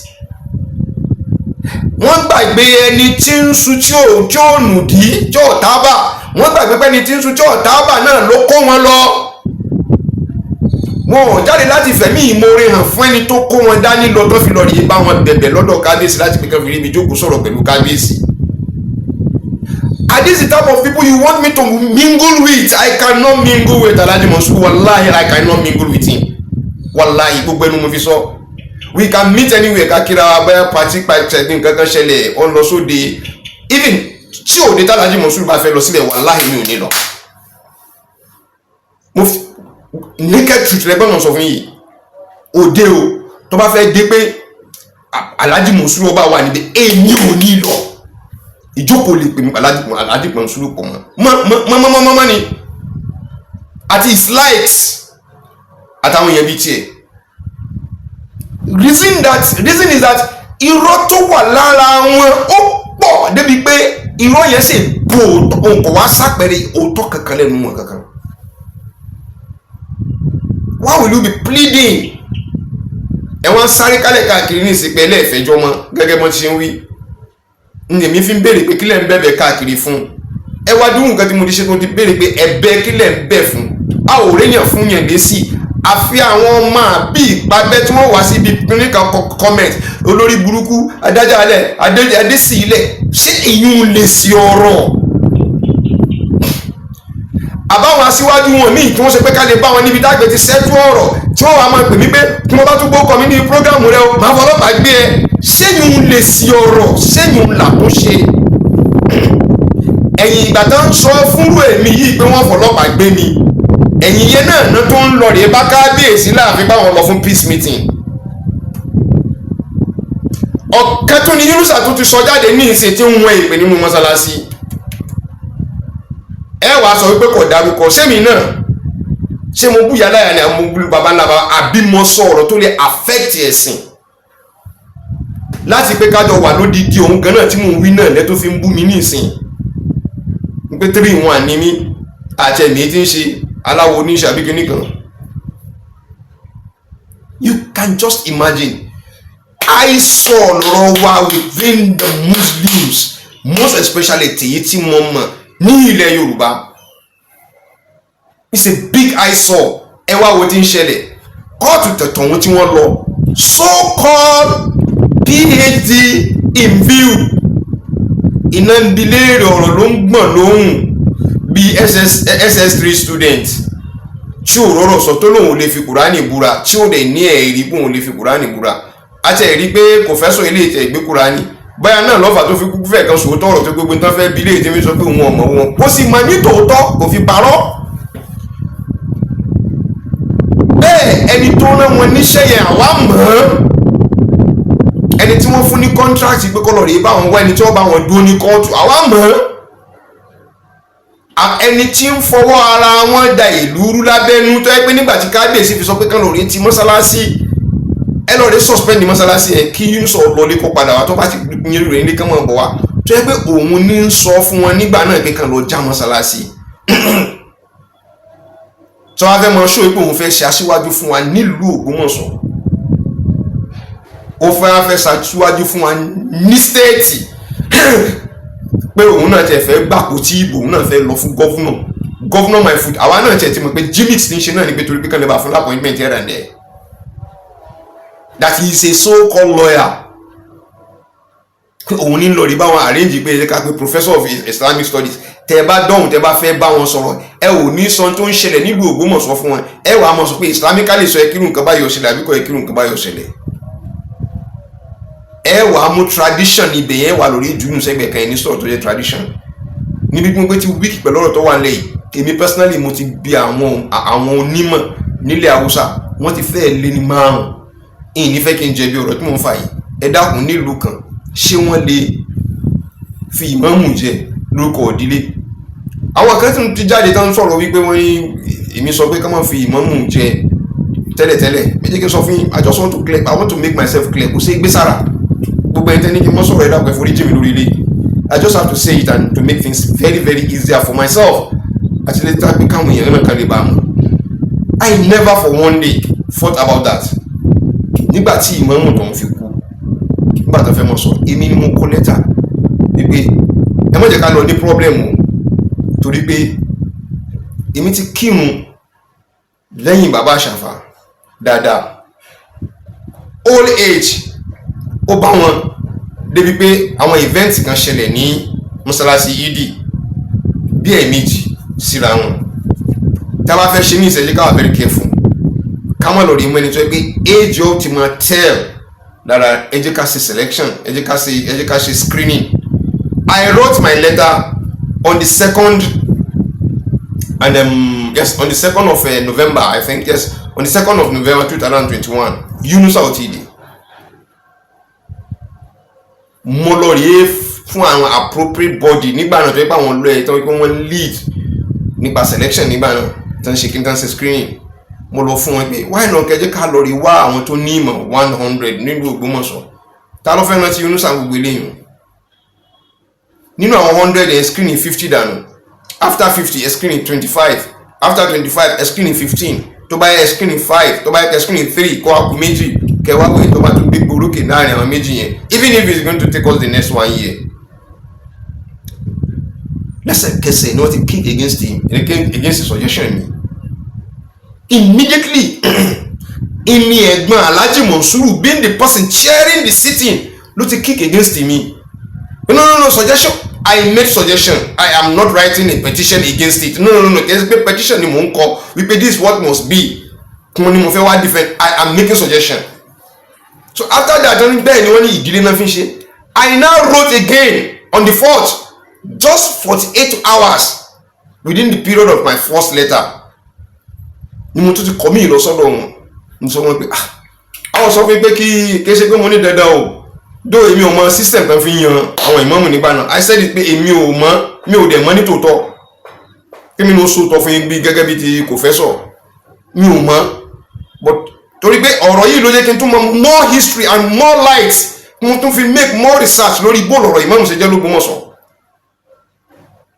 Wọ́n gbàgbé ẹni tí ń sun tí ò nùdí, tí ò tábà. Wọ́n gbàgbé pé ẹni tí ń sun tí ò tábà náà ló kó wọn lọ. Wọn ò jáde láti fẹ̀mí ìmoore hàn fún ẹni tó kó wọn dání lọ, tó fi lọ rí bá wọn bẹ̀bẹ̀ lọ́dọ̀ kábíyèsí láti pé kán fi rí ibi jókòó sọ̀rọ̀ pẹ̀lú kábíyèsí. Are these the type of people you want me to mingle with? I cannot mingle with Alhaji Monsuru. Wallahi, I cannot mingle with him. Wallahi, gbogbo ẹnu mo fi sọ. We can meet anywhere, ká kíra wa, bẹ́ẹ̀ party pàṣẹ nǹkan kan ṣẹlẹ̀, ó ń lọ sóde. Even tí òde t'Alhaji Monsuru bá fẹ́ lọ sílẹ̀, wallahi, mi ò ní lọ. Mo fi naked truth lẹ́gbọ́n náà sọ fún yìí. Òde o, tó bá fẹ́ dé pé Alhaji Monsuru ọba wà níbẹ̀, èmi ò ní lọ. Ìjókòó lè pè mí Alhaji Monsuru pọ̀ mọ́ mọ́ mọ́ mọ́ mọ́ ni àti his likes àtàwọn èèyàn bíi tiẹ̀. Reason is that irọ́ tó wà lára wọn ó pọ̀ débi pé irọ́ yẹn sì bo òun, kò wá sápẹ̀rẹ̀ òótọ́ kankan lẹ́nu wọn kankan. Why will you be pleading? Ẹ wọ́n sáré kálẹ̀ káàkiri ní ìsìnkú ẹlẹ́ẹ̀fẹ́jọ́ mọ́ gẹ́gẹ́ bọ́n ti ṣe ń wí ní. Èmi fi ń béèrè pé kílẹ̀ ń bẹ̀bẹ̀ káàkiri fún? Ẹ wá dúró, nǹkan tí mo ti ṣe tó ti béèrè pé ẹ̀bẹ̀ kílẹ̀ ń bẹ̀ fún? A ò réyàn fún yẹn lésì, àfi àwọn ọmọ àbí ìpàbẹ tí wọ́n wá síbi clinical comment, olórí burúkú, adájọ́ alẹ́ adésì ilẹ̀. Ṣé ìyún lè sí ọ̀rọ̀ àbáwọn aṣíwájú wọn míì tí wọ́n ṣe pé ká lè bá wọn níbi dágbé ti ṣẹ́tú ọ̀rọ̀, tí wọ́n wàá máa pè mí pé tí wọ́n bá tún gbókọ̀ mi ní program rẹ o, máa fọlọ́pàá gbé ẹ? Ṣéyún lè sí ọ̀rọ̀? Ṣéyún làtúnṣe? Ẹ̀yìn ìgbà tó ń sọ fúnrú èmi yìí pé wọ́n fọlọ́pàá gbé mi, ẹ̀yìn yẹn náà náà tó ń lọ rèé bá kábíyèsí láàfin báwọn lọ fún peace meeting. Ọ̀kan tún ni Yunusa tó ti sọ jáde ní ìsìn tí ń wọ́n ìpè nínú mọ́sálásí. Ẹ wàá sọ wípé kò dárúkọ sẹ́mi náà. Ṣé mo bú yàrá yàrá ni mo bú baba ńlá baba, àbí mo sọ ọ̀rọ̀ tó lè affect ẹ̀sìn láti pé kájọ wà lódìdí? Òun gan náà tí mò ń wí náà lẹ́tọ́ fi ń bú mi ní ìsìn pé 3 in 1 ní mí àti ẹ̀mí tí ń ṣe aláwo oníṣẹ́ àbí kíní kan. You can just imagine. I saw lọ́rọ̀ wa within the Muslims, most especially tèyí tí mo mọ̀ ní ilẹ̀ Yorùbá. It's a big eyesore. Ẹ wá wo tí ń ṣẹlẹ̀ kóòtù tẹ̀tọ̀ wọn tí wọ́n lọ, so called PhD in view. Iná ń bi léèrè ọ̀rọ̀ ló ń gbọ̀n lóhùn bí SS3 student tí ò rọrọ̀ sọ, tó lóun ò lè fi Kùránì búra, tí ò dẹ̀ ní ẹ̀rí pé òun lè fi Kùránì búra. Àti ẹ̀rí pé kò fẹ́ sọ ilé ìtẹ̀ ìgbé Kùránì báyà náà lọ́fà tó fi kúkú fẹ́ kan sòótọ́ ọ̀rọ̀ tó gbogbo tán fẹ́ bí ilé ìtẹ́wé sọ pé òun ọmọ wọn kó sì máa ní tòótọ́, kò fi parọ́. Bẹ́ẹ̀ ẹni tó rán wọn níṣẹ́ yẹn, àwa mọ̀ ọ́n. Ẹni tí wọ́n fún ní contract pé kọ́lọ̀ rèé bá wọn wá ẹni tí wọ́n bá wọn dúró ní kóòtù, àwa mọ̀ ọ́n. Ẹni tí ń fọwọ́ ara wọn da ìlú rú lábẹ́nú, tó yẹ pé nígbà tí kábíyèsí fi sọ pé kán lọ rèé ti mọ́sálásí, ẹ lọ rèé suspend mọ́sálásí ẹ, kí Yunus lọlé kó padà wá, tó bá ti yẹn rèé ní kán mọ̀ bọ̀ wá, tó yẹ pé òun ní ń sọ fún wọn nígbà náà pé kán lọ já mọ́sálásí, tó wá fẹ́ mọ ṣó pé òun fẹ́ ṣe aṣíwájú fún wa nílùú Ògbómọ̀ṣọ́, ó fẹ́ ṣaṣíwájú fún wa ní state, pé òun náà tiẹ̀ fẹ́ gbàpò tí ìbò, òun náà fẹ́ lọ fún governor. Governor my foot. Àwa náà tiẹ̀ ti mọ̀ pé gimmick ti ń ṣe náà ni pé torí pé kán lè bá fún appointment here and there, that he is a so called lawyer, pé òun ní lọ rí báwọn arrange pé ẹ ká pé professor of Islamic studies. Tẹ ẹ bá dọ̀hùn, tẹ bá fẹ́ bá wọn sọ̀rọ̀, ẹ ò ní sọ tó ń ṣẹlẹ̀ nílùú Ògbómọ̀ṣọ́ fún wọn. Ẹ wàá mọ̀ sọ pé islamically sọ ẹ kírun nǹkan báyọ̀ ṣẹlẹ̀ àbíkọ́ ẹ kírun nǹkan báyọ̀ ṣẹlẹ̀. Ẹ wàá mú tradition ibẹ̀ yẹn wà lórí ìdúnú sẹ́gbẹ̀ẹ́ kan. Ẹ ní sọ̀rọ̀ tó jẹ́ tradition níbi gbogbo tí wíìkì pẹ̀lú ọ̀rọ̀ tó wà nílẹ̀ yìí. Èmi personally, mo ti bi àwọn onímọ̀ nílẹ̀ Haúsá, wọ́n ti fẹ́ẹ̀ lé ní márùn. Ìyìn nífẹ̀ẹ́ kí n jẹ̀bi ọ̀rọ̀ tí mò ń fà yìí. Ẹ dákun, nílùú kan, ṣé wọ́n lè fi ìmáàmù jẹ lórúkọ ìdílé? Àwọn kan tí ti jáde tán sọ̀rọ̀ wípé wọ́n ní èmi sọ pé ká má fi ìmáàmù jẹ tẹ́lẹ̀tẹ́lẹ̀. Méjì kí n sọ fún yín, I just want to clear, I want to make myself clear. Kò sí gbé sára gbogbo ẹni tẹ́ ní kí n mọ́ sọ̀rọ̀. Ẹ dákun, ẹ forí jì mí lórí ilé. I just have to say it and to make things very very easier for myself àti lè tàbí káwọn èèyàn náà kan lè bá a mọ̀. I never for one day thought about that. Nígbà tí ìmáàmù tó ń fi kú, nígbà tó fẹ́ mọ̀ sọ, èmi ni mo kọ lẹ́tà wípé ẹ má jẹ́ ká lọ ní problem o, torí pé èmi ti kírun lẹ́yìn bàbá àṣàfà dáadáa. Old age ó bá wọn débi pé àwọn event kan ṣẹlẹ̀ ní mọ́sálásí ìdí bí ẹ̀ẹ̀mejì síra wọn. Tá a bá fẹ́ ṣe ní ìṣẹ́jú, ká wà very careful, ká má lọ rí mú ẹni tó yẹ pé age ó ti máa tell lára. Ẹ jẹ́ ká ṣe selection, ẹ jẹ́ ká ṣe screening. I wrote my letter on the second and yes, on the 2nd of November, I think. Yes, on the 2nd of November 2021. Yunusa Otidi, mo lọ rèé fún àwọn appropriate body nígbà náà tó yẹ pé àwọn lọ́yẹ̀ tó yẹ pé wọ́n lead nípa selection nígbà náà tó ń ṣe kí n tán ṣe screening. Mo lọ fún wọn pé why not kẹjẹ ká lọ rí wá àwọn tó ní ìmọ̀ 100 nílùú Ògbómọ̀ṣọ́. Ta ló fẹ́ rántí Yunusa gbogbo eléyìí? Nínú àwọn 100 ẹ̀, screening 50 dànù. After 50, ẹ̀ screening 25. After 25, ẹ̀ screening 15. Tó bá yẹ screen five, tó bá yẹ screen three, kó àkú méjì, kẹwàá wòye tó bá tún gbé gbórókè láàrin àwọn méjì yẹn, even if it's going to take us the next one year. Lẹ́sẹ̀kẹsẹ̀ ni wọ́n ti kick against him, against the suggestion mi. Immediately ìní ẹ̀gbọ́n Alhaji Monsuru, being the person chairing the sitting, ló ti kick against me. No, no, no, suggestion, I made suggestion. I am not writing a petition against it. No, no, no, no. Kì í ṣe pé petition ni mò ń kọ wípé this is what must be kún ni mo fẹ́ wá defend. I am making suggestion. So after that, wọ́n ní bẹ́ẹ̀ ni, wọ́n ní ìdílé náà fi ń ṣe. I now wrote again on the 4th, just 48 hours within the period of my first letter, ni mo tún ti kọ́ mí lọ sọ́dọ̀ wọn. Mo sọ wọn pé, ah, àwọn sọ fún mi pé kí ṣe pé mo ní dandan o dó, èmi ò mọ system kan fi yan àwọn ìmáàmù nígbà náà. I said it pé èmi ò mọ, mi ò dẹ̀ mọ̀ ní tòótọ́, kí mi ní ó sòótọ́ fún yín bí gẹ́gẹ́ bí ti kò fẹ́ sọ, mi ò mọ̀. But torí pé ọ̀rọ̀ yìí ló jẹ́ kí n tún mọ more history and more light, mo tún fi make more research lórí bóòlù ọ̀rọ̀ ìmáàmù ṣe jẹ́ l'Ógbómọ̀ṣọ́.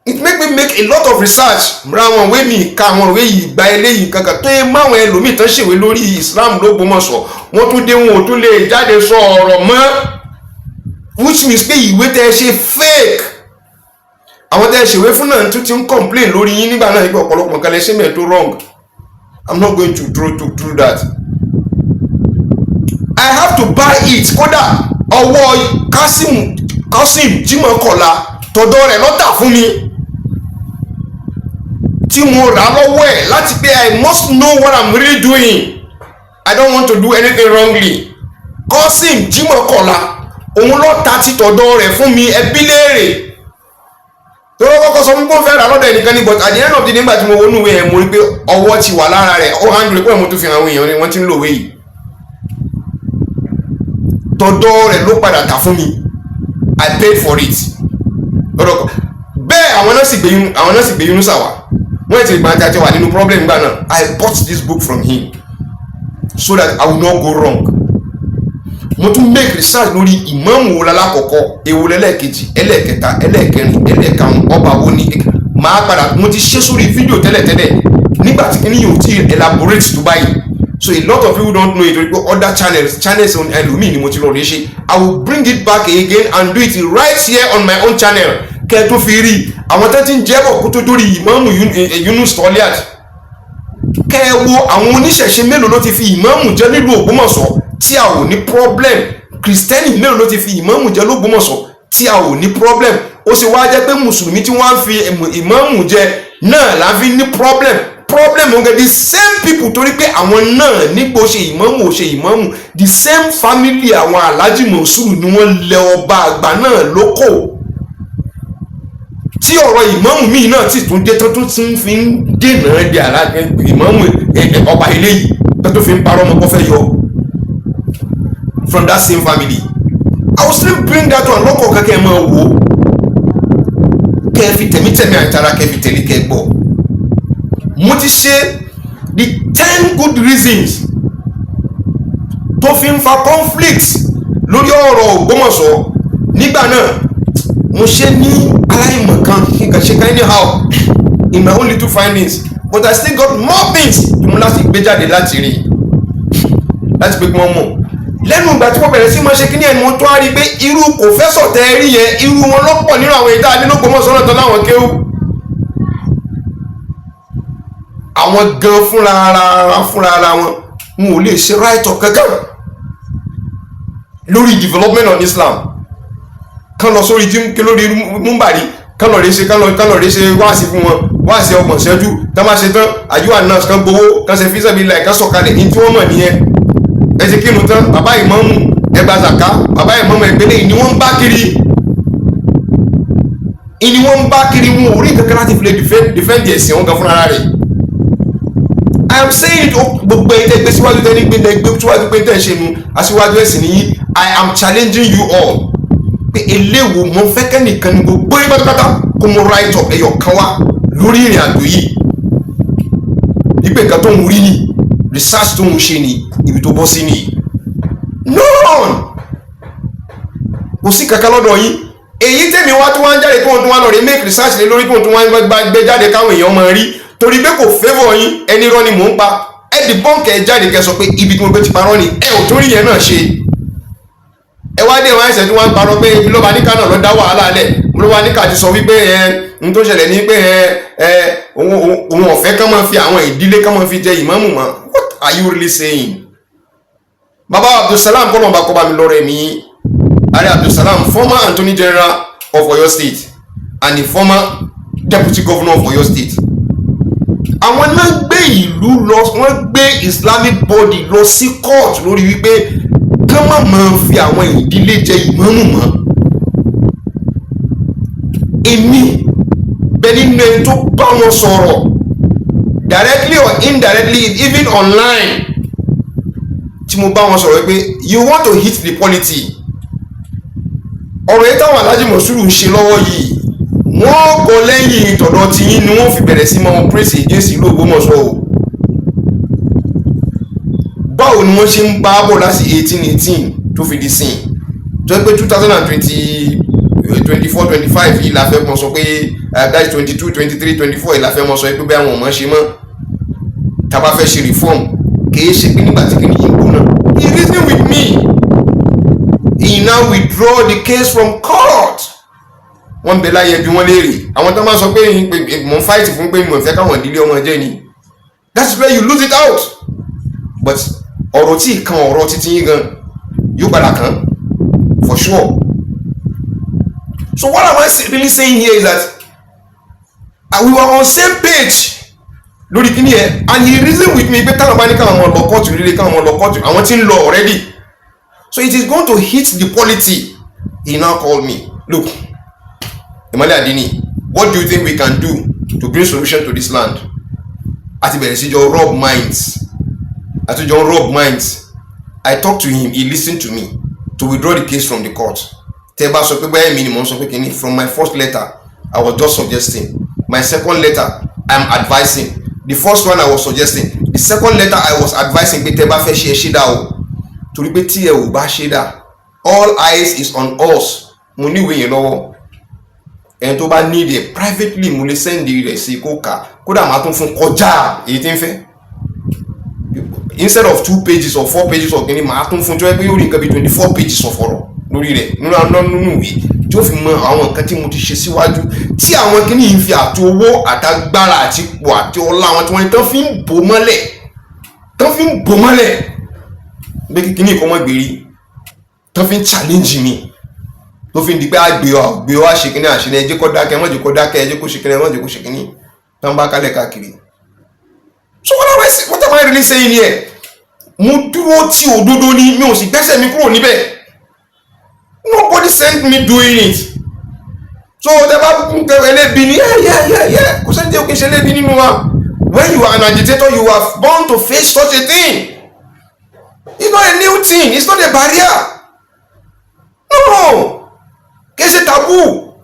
It make me make a lot of research, ra àwọn ìwé mi, ka àwọn ìwé yìí, gba eléyìí kankan tó yẹ máwọn ẹlòmíì tán ṣèwé lórí Islam l'Ógbómọ̀ṣọ́. Wọ́n tún dé, wọn ò tún lè jáde sọ ọ̀rọ̀ mọ́, which means pé ìwé tẹ́ ẹ ṣe fake. Àwọn tẹ́ ẹ ṣèwé fún náà tún ti ń complain lórí yín nígbà náà nígbà ọ̀pọ̀lọpọ̀ nǹkan lẹ ṣe mẹ́ẹ̀ tó wrong. I'm not going to throw to through that. I have to buy it. Kódà ọwọ́ Kasim, Kasim Jimoh Kọ̀la, tọ̀dọ̀ rẹ̀ lọ́tà fún mi tí mo rà lọ́wọ́ ẹ̀ láti pé I must know what I'm really doing. I don't want to do anything wrongly. Kasim Jimoh Kọ̀la, òun ló ta títọ̀dọ̀ rẹ̀ fún mi. Ẹbí léèrè tó kọ́kọ́ sọ fún pé ó fẹ́ rà lọ́dọ̀ ẹnìkan ní, but at the end of the day, nígbà tí mo wọnú ìwé yẹn, mo rí pé ọwọ́ ti wà lára rẹ̀, ó hàn pé mo tún fi hàn àwọn èèyàn ni wọ́n ti ń lòwe yìí. Tọ̀dọ̀ rẹ̀ ló padà tà fún mi. I paid for it lọ́dọ̀ kan bẹ́ẹ̀. Àwọn náà sì gbé Yunusa wá. Wọ́n ti gbà tí a wà nínú problem gbà náà. I bought this book from him so that I will not go wrong. Mo tún make research lórí ìmáàmù wo lálákọ̀ọ́kọ́, èwo lẹ́lẹ́kejì, ẹlẹ́ẹ̀kẹta, ẹlẹ́ẹ̀kẹrin, ẹlẹ́ẹ̀karùn, ọba wo ni màá padà. Mo ti ṣe sórí fídíò tẹ́lẹ̀tẹ́lẹ̀ nígbà tí kíní yóò ti elaborate tó báyìí, so a lot of people don't know it, torí pé other channels on ẹlòmíì ni mo ti lọ rí ṣe. I will bring it back again and do it right here on my own channel, kẹ́ ẹ tó fi rí àwọn tó ti ń jẹ́bọ̀ kó tó dórí ìmáàmù Yunus Toliat. Kẹ́ ẹ wo àwọn oníṣẹ̀ṣe mélòó ló ti fi ìmáàmù jẹ́ nílùú Ògbómọ̀ṣọ́ tí a ò ní problem? Kìrìsìtẹ́nì mélòó ló ti fi ìmáàmù jẹ́ l'Ógbómọ̀ṣọ́ tí a ò ní problem? Ó sì wá jẹ́ pé mùsùlùmí tí wọ́n á fi ìmáàmù jẹ náà là ń fi ní problem. Problem wọn, the same people, torí pé àwọn náà nígbò ṣe ìmáàmù ò ṣe ìmáàmù, the same family àwọn Alhaji Monsuru ni wọ́n lẹ ọba àgbà náà lóko, tí ọ̀rọ̀ ìmáàmù míì náà sì tún dé tó tún tún fi ń dènà de àlá ìmáàmù ọba eléyìí tó tún fi ń parọ́ ọmọ kó fẹ́ yọ from that same family. I will still bring that one lọ́kọ̀ kẹ́kẹ́ máa wò ó, kẹ́ ẹ fi tẹ̀mítẹ̀mí àìtara, kẹ́ ẹ fi tẹ̀lé, kẹ́ ẹ gbọ́. Mo ti ṣe the 10 good reasons tó fi ń fa conflict lórí ọ̀rọ̀ Ògbómọ̀ṣọ́ nígbà náà. Mo ṣe ní aláìmọ̀kan kí n kàn ṣe kan anyhow in my own little findings, but I still got more things tí mo láti gbé jáde láti rí láti pé kí wọ́n mọ̀. Lẹ́nu ìgbà tí mo bẹ̀rẹ̀ sí máa ṣe kíní ẹ̀, mo tó á rí i pé irú professor tẹ́ ẹ rí yẹn, irú wọn lọ́pọ̀ nínú àwọn ìdá nínú Ògbómọ̀ṣọ́ náà tán láwọn kéwú. Àwọn gan fúnra ara wọn, wọn ò lè ṣe write up kankan lórí development on Islam. Kán lọ sórí jí lórí múmbàrí, kán lọ rí ṣe wáàsí fún wọn, wáàsí 30 ṣẹ́jú tá máa ṣe tán, àyíwá náà kán gbowó, kán ṣe fíṣẹ́ bíi láì, kán sọ̀kalẹ̀ ní tí wọ́n mọ̀ nìyẹn. Ẹ ti kírun tán, bàbá ìmáàmù, ẹgbà zàká, bàbá ìmáàmù, ẹgbẹ́lẹ́ ni wọ́n ń bá kiri, ni wọ́n ń bá kiri. Wọn ò rí kankan láti fi lè defend ẹ̀sìn wọn gan fúnra rẹ̀. I am saying it. Gbogbo ẹ̀ tẹ́ gbé síwájú, tẹ́ ní gbé tẹ́ gbé síwájú pé tẹ́ ṣe nu aṣíwájú ẹ̀sìn nìyí, I am challenging you all pé eléwo mo fẹ́ kẹ́nìkan ní gbogbo yín pátápátá kó mo write up ẹyọ kan wá lórí ìrìn àjò yìí, wípé nǹkan tó ń rí ni research tó ń ṣe ni ibi tó bọ́ sí ni. None, kò sí kankan lọ́dọ̀ yín. Èyí tèmi wá tó wá ń jáde, tó ń tún wá lọ rí make research lé lórí, tó ń tún wá ń gbé jáde káwọn èèyàn máa rí, torí pé kò favour yín. Ẹni rọ́ ni mò ń pa. Ẹ debunk ẹ jáde, kẹ́ sọ pé ibi tí mo gbé ti parọ́ ni. Ẹ ò tún rí yẹn náà ṣe. Ẹ wá dé wọn ẹsẹ̀ tí wọ́n ń parọ́ pé lọ́ba níkà náà ló dá wàhálà lẹ̀. Lọ́ba níkà ti sọ wípé ẹ n tó ṣẹlẹ̀ ní pé ẹ òun ọ̀fẹ́ kán máa fi àwọn ìdílé kán máa fi jẹ ìmáàmù mọ́. What are you really saying? Baba Abdulsalam, kọ́nà ọba kọ́ba mi lọ́rẹ̀ mi, Ààrẹ Abdulsalam, former Attorney General of Oyo State and the former Deputy Governor of Oyo State, àwọn náà gbé ìlú lọ, wọ́n gbé Islamic body lọ sí court lórí wípé kán má máa fi àwọn ìdílé jẹ ìmáàmù mọ́. Èmi bẹ nínú ẹni tó bá wọn sọ̀rọ̀ directly or indirectly, even online, tí mo bá wọn sọ̀rọ̀ pé you want to hit the polity. Ọ̀rọ̀ yìí táwọn Alhaji Mosuru ń ṣe lọ́wọ́ yìí, wọ́n kọ lẹ́yìn tọ̀dọ̀ tiyín ni wọ́n fi bẹ̀rẹ̀ sí máa praise against ìlú Ògbómọ̀ṣọ́ o. Báwo ni wọ́n ṣe ń bá bọ̀ láti 1818 tó fi di sìn, tó yẹ pé 2020, 24, 25 yìí la fẹ́ mọ̀ sọ pé, that is 22, 23, 24 yìí la fẹ́ mọ̀ sọ pé bẹ́ẹ̀ àwọn ọmọ ṣe mọ́. Tá a bá fẹ́ ṣe reform, kìí ṣe pé nígbà tí kìnìyàn ń gbóná. He reason with me, he now withdraw the case from court. Wọ́n bẹ láyé bí wọ́n léèrè. Àwọn tó máa sọ pé mò ń fight fún pé mo fẹ́ káwọn ìdílé ọmọ jẹ́ ni, that's where you lose it out. But ọ̀rọ̀ tí kan ọ̀rọ̀ títí yín gan yóò padà kàn for sure. So what am I really saying here is that we were on same page lórí kíní ẹ, and he reason with me pé táwọn bá ní káwọn ọmọ lọ kóòtù líle, káwọn ọmọ lọ kóòtù, àwọn tí ń lọ already, so it is going to hit the polity. He now called me, "Look, Imole Adini, what do you think we can do to bring solution to this land?" Àti bẹ̀rẹ̀ sí jọ rub minds, àti jọ rub minds. I talk to him, he listen to me to withdraw the case from the court. Tẹ́ bá sọ pé báyìí mi ni mò ń sọ pé kìíní, from my first letter I was just suggesting, my second letter I am advising. The first one I was suggesting, the second letter I was advising pé tẹ́ bá fẹ́ ṣe, ẹ ṣe dá o, torí pé tí ẹ ò bá ṣe dá, all eyes is on us. Mo ní ìwé yẹn lọ́wọ́. Ẹni tó bá need it privately, mo lè send rẹ̀ sí kó kà. Kódà máa tún fún kọjá èyí tí ń fẹ́. Instead of two pages or four pages of kìíní, màá tún fún tó yẹ pé yóò rí nǹkan bí 24 pages of ọ̀rọ̀ lórí rẹ̀ nínú ìwé tí ó fi mọ àwọn nǹkan tí mo ti ṣe síwájú, tí àwọn kìíní yìí fi àti owó àtagbára àti ipò àti ọlá àwọn tí wọ́n ní tán fi ń bò mọ́lẹ̀, tán fi ń bò mọ́lẹ̀ pé kíní ìkọ́mọ́ gbèrí, tán fi ń challenge mi, tó fi ń di pé àgbè ọ gbé ọ àṣekínní àṣekínní, ẹ jẹ́ kó dákẹ́, ẹ má jẹ́ kó dákẹ́, ẹ jẹ́ kó ṣe kínní, ẹ má jẹ́ kó ṣe kínní, tán bá kálẹ̀ káàkiri. So what am I really saying here? Mo dúró tí òdodo ni, mi ò sì gbẹ́sẹ̀ mi kúrò níbẹ̀. Nobody sent me doing it. So tẹ bá ń tẹ ẹlẹ́bi ni, yeah, kò sẹ́ni tí o kì í ṣe ẹlẹ́bi nínú wa. When you are an agitator, you are born to face such a thing. It's not a new thing, it's not a barrier, no. Kì í ṣe taboo,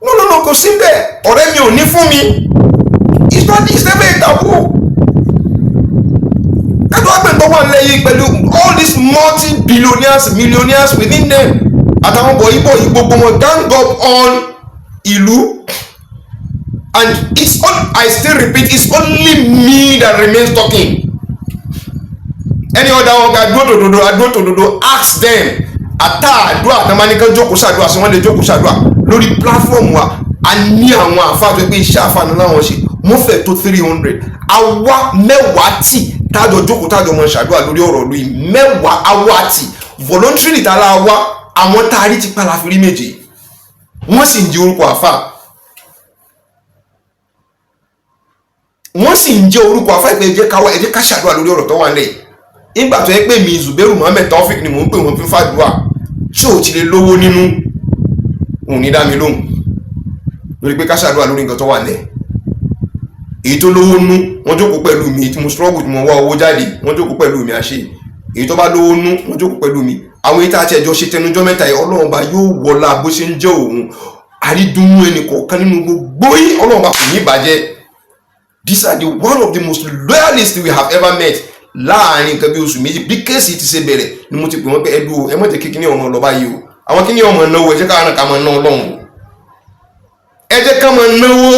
no, no, no. Kò sí bẹ́ẹ̀. Ọ̀rẹ́ mi ò ní fún mi, it's not, it's never a taboo. Kátó wá pè tó wà lẹ́yìn pẹ̀lú all these multi-billionaires, millionaires within them, àtàwọn bọ̀yìbọ̀yì, gbogbo wọn gang up on ìlú. And it's all, I still repeat, it's only me that remains talking. Any other one, adúró tòdodo, adúró tòdodo. Ask them. Àtà àdúrà àtàmánikán jókòó ṣàdúrà sí, wọ́n lè jókòó ṣàdúrà lórí platform wa. A ní àwọn àfáà tó pé iṣẹ́ àfáà náà láwọn ṣe, wọ́n fẹ́ tó 300. Àwa 10 tì tájọ jókòó, tájọ mọ̀ ṣàdúrà lórí ọ̀rọ̀ lórí 10. Àwa tì voluntarily tá a la wá. Àwọn tá a rí ti pa la fi rí méje, wọ́n sì ń jẹ́ orúkọ àfáà, wọ́n sì ń jẹ́ orúkọ àfáà ìpè. Ẹ jẹ́ ká wá, ẹ jẹ́ ká ṣàdúrà lórí ọ̀rọ̀ tó wà nílẹ̀. Nígbà tó yẹ pé mi Zubairu Muhammed Taofik ni mò ń pè wọ́n fún fàdúrà, ṣé ò ti lè lówó nínú òun ní dá mi lóhùn lórí pé ká ṣàdúrà lórí nǹkan tó wà nílẹ̀? Èyí tó lówó nú, wọ́n jókòó pẹ̀lú mi. Tí mo struggle, tí mo wá owó jáde, wọ́n jókòó pẹ̀lú mi àṣẹ. Èyí tó bá lówó nú, wọ́n jókòó pẹ̀lú mi. Àwọn èyí tá a ti ẹjọ́ ṣe tẹnujọ́ mẹ́ta yìí, Ọlọ́run bá yóò wọlá bó ṣe ń jẹ́ òun àrídùnnú ẹnì kọ̀ọ̀kan nínú gbogbo yìí, Ọlọ́run bá kò ní ìbàjẹ́. These are the one of the most loyalists we have ever met. Láàárín nǹkan bí oṣù 2 bí case ti ṣe bẹ̀rẹ̀ ni mo ti pè wọ́n pé ẹdú o, ẹ má jẹ́ kí kíní ọmọ lọ báyìí o. Àwọn kíní ọmọ náwó, ẹ jẹ́ káwọn náà ká máa ná Ọlọ́run o. Ẹ jẹ́ ká máa náwó,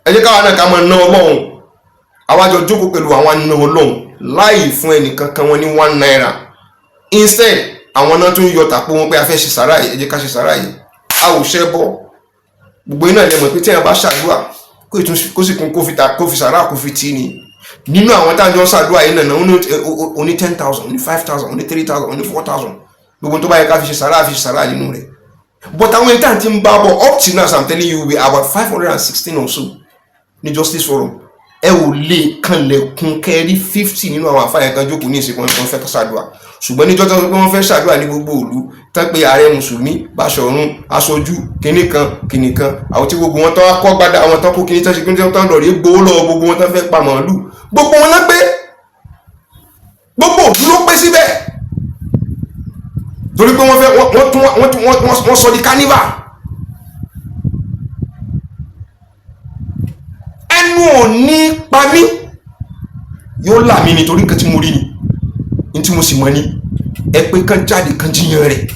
ẹ jẹ́ káwọn náà ká máa ná Ọlọ́run. Àwa jọ jókòó pẹ̀lú àwọn aná Ọlọ́run láì fún ẹnìkan kan wọn ní ₦1. Instead, àwọn náà tún yọ tàpó wọn pé a fẹ́ ṣe sàrà yìí, ẹ jẹ́ ká ṣe sàrà yìí. A ò ṣẹ́ bọ́. Gbogbo iná ilẹ̀ mọ̀ pé tí èèyàn bá ṣàdúrà, kó sì kún, kó fi sàrà, kó fi tì í ni. Nínú àwọn táwọn jọ ń ṣàdúrà yìí náà, oní 10,000, oní 5,000, oní 3,000, oní 4,000, gbogbo tó bá yẹ ká fi ṣe sàrà, fi ṣe sàrà nínú rẹ̀. But àwọn èyí tá à ń ti ń bá bọ̀ up till now, as I'm telling you, we are about 516 or so ní Justice Forum. Ẹ ò lè kanlẹ̀kùn kẹrí 50 nínú àwọn àfáà kan jókòó ní ìsìnkú wọn fẹ́ ṣàdúrà. Ṣùgbọ́n níjọ́ tó ń pé wọ́n fẹ́ ṣàdúrà ní gbogbo ìlú tán, pé ààrẹ mùsùlùmí, Báṣọ̀run, aṣojú kinní kan kinní kan, àwọn tí gbogbo wọn tán kọ́ gbádà, àwọn tán kó kinní tán ṣe kinní tán lọ rí gbowó lọ́wọ́ gbogbo wọn tán fẹ́ pa màálù, gbogbo wọn náà pé gbogbo òdú ló pé síbẹ̀, torí pé wọ́n fẹ́ wọ́n tún wọ́n sọ di carnival. Ẹnu ò ní pa mí, yóò là mí, nítorí nǹkan tí mo rí ni, ní tí mo sì mọ̀ ni. Ẹ pé kán jáde, kán jiyàn rẹ̀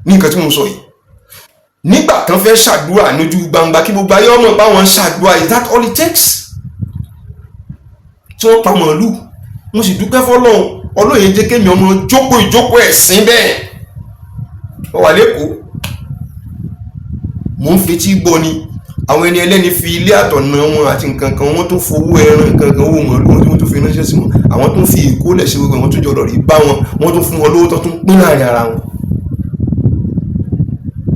ní nǹkan tí mo sọ yìí. Nígbà kan fẹ́ ṣàdúrà lójú gbangba kí gbogbo ayé ọmọ báwọn ń ṣàdúrà, is that all it takes? Tí wọ́n pa màálù, mo sì dúpẹ́ fọlọ́run. Ọlọ́yẹ̀ jẹ́ kémi ọmọ jókòó ìjókòó ẹ̀sìn bẹ́ẹ̀. Wọ́n wà lẹ́kọ̀ọ́, mò ń fetí gbọ́ ni. Àwọn ẹni ẹlẹ́ni fi ilé àtọ̀nà wọn àti nǹkan kan, wọ́n tó fowó ẹran, nǹkan kan, owó màálù wọn tí wọ́n tó fi ránṣẹ́ sí wọn. Àwọn tó ń fi èkó lẹ̀ ṣe gbogbo àwọn tó jọ lọ rí bá wọn, wọ́n tó fún wọn lówó tó tún pín láàrin ara wọn.